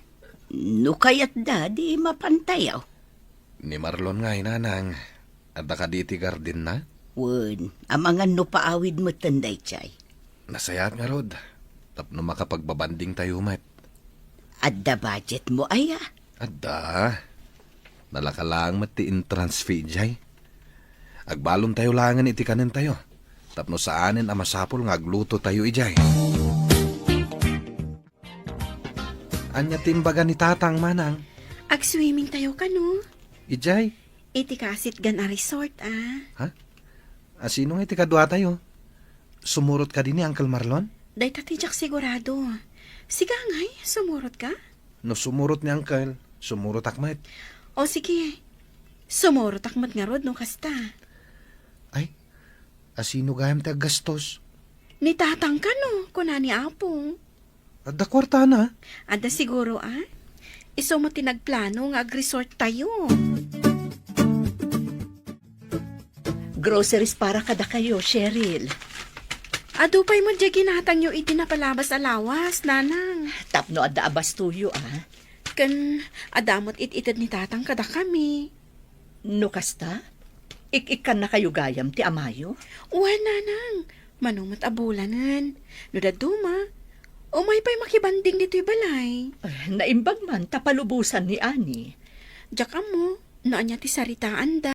No kayatda, di mapantayo. Ni Marlon ngay, Nanang. Adda kadi iti gardenna? Wen, amangan no paawid metten daydiay. Nasayaat ngarud, tapno makapagbabandingtayo met. Adda budgetmo aya? Adda. Nalaka laeng met ti entrance fee idiay. Agbalontayo laengen iti kanentayo, tapno saanen a masapul nga aglutotayo idiay. Ania ti imbaga ni Tatang, Manang? Agswimmingtayo kano? Idiay? Iti kaasitgan a resort, a. Ha? A, sino nga iti kaduatayo? Sumurot kadi ni Uncle Marlon? Dayta ti diak sigurado. Sika ngay, sumurotka? No sumurot ni Uncle, sumurotak met. O sige, sumurotak met ngarud no kasta. Ay, a, sino gayam ti aggastos? Ni Tatang kano, kuna ni Apo. Adda kuartana? Adda siguro, a. Isu met ti nagplano nga agresorttayo. Groceries para kadakayo, Cheryl. Adu pay met diay ginatangyo iti napalabas a lawas, Nanang. Tapno adda a bastoyo, a. Ken adda met it-ited ni Tatang kadakami. No kasta, ik-ikkannakayo gayam ti amayo? Wen, Nanang, mano met a bulanen. No dadduma, umay pay makibanding ditoy balay. Ay, naimbag man ta palubosan ni Ani. Diak ammo, no ania ti saritaanda.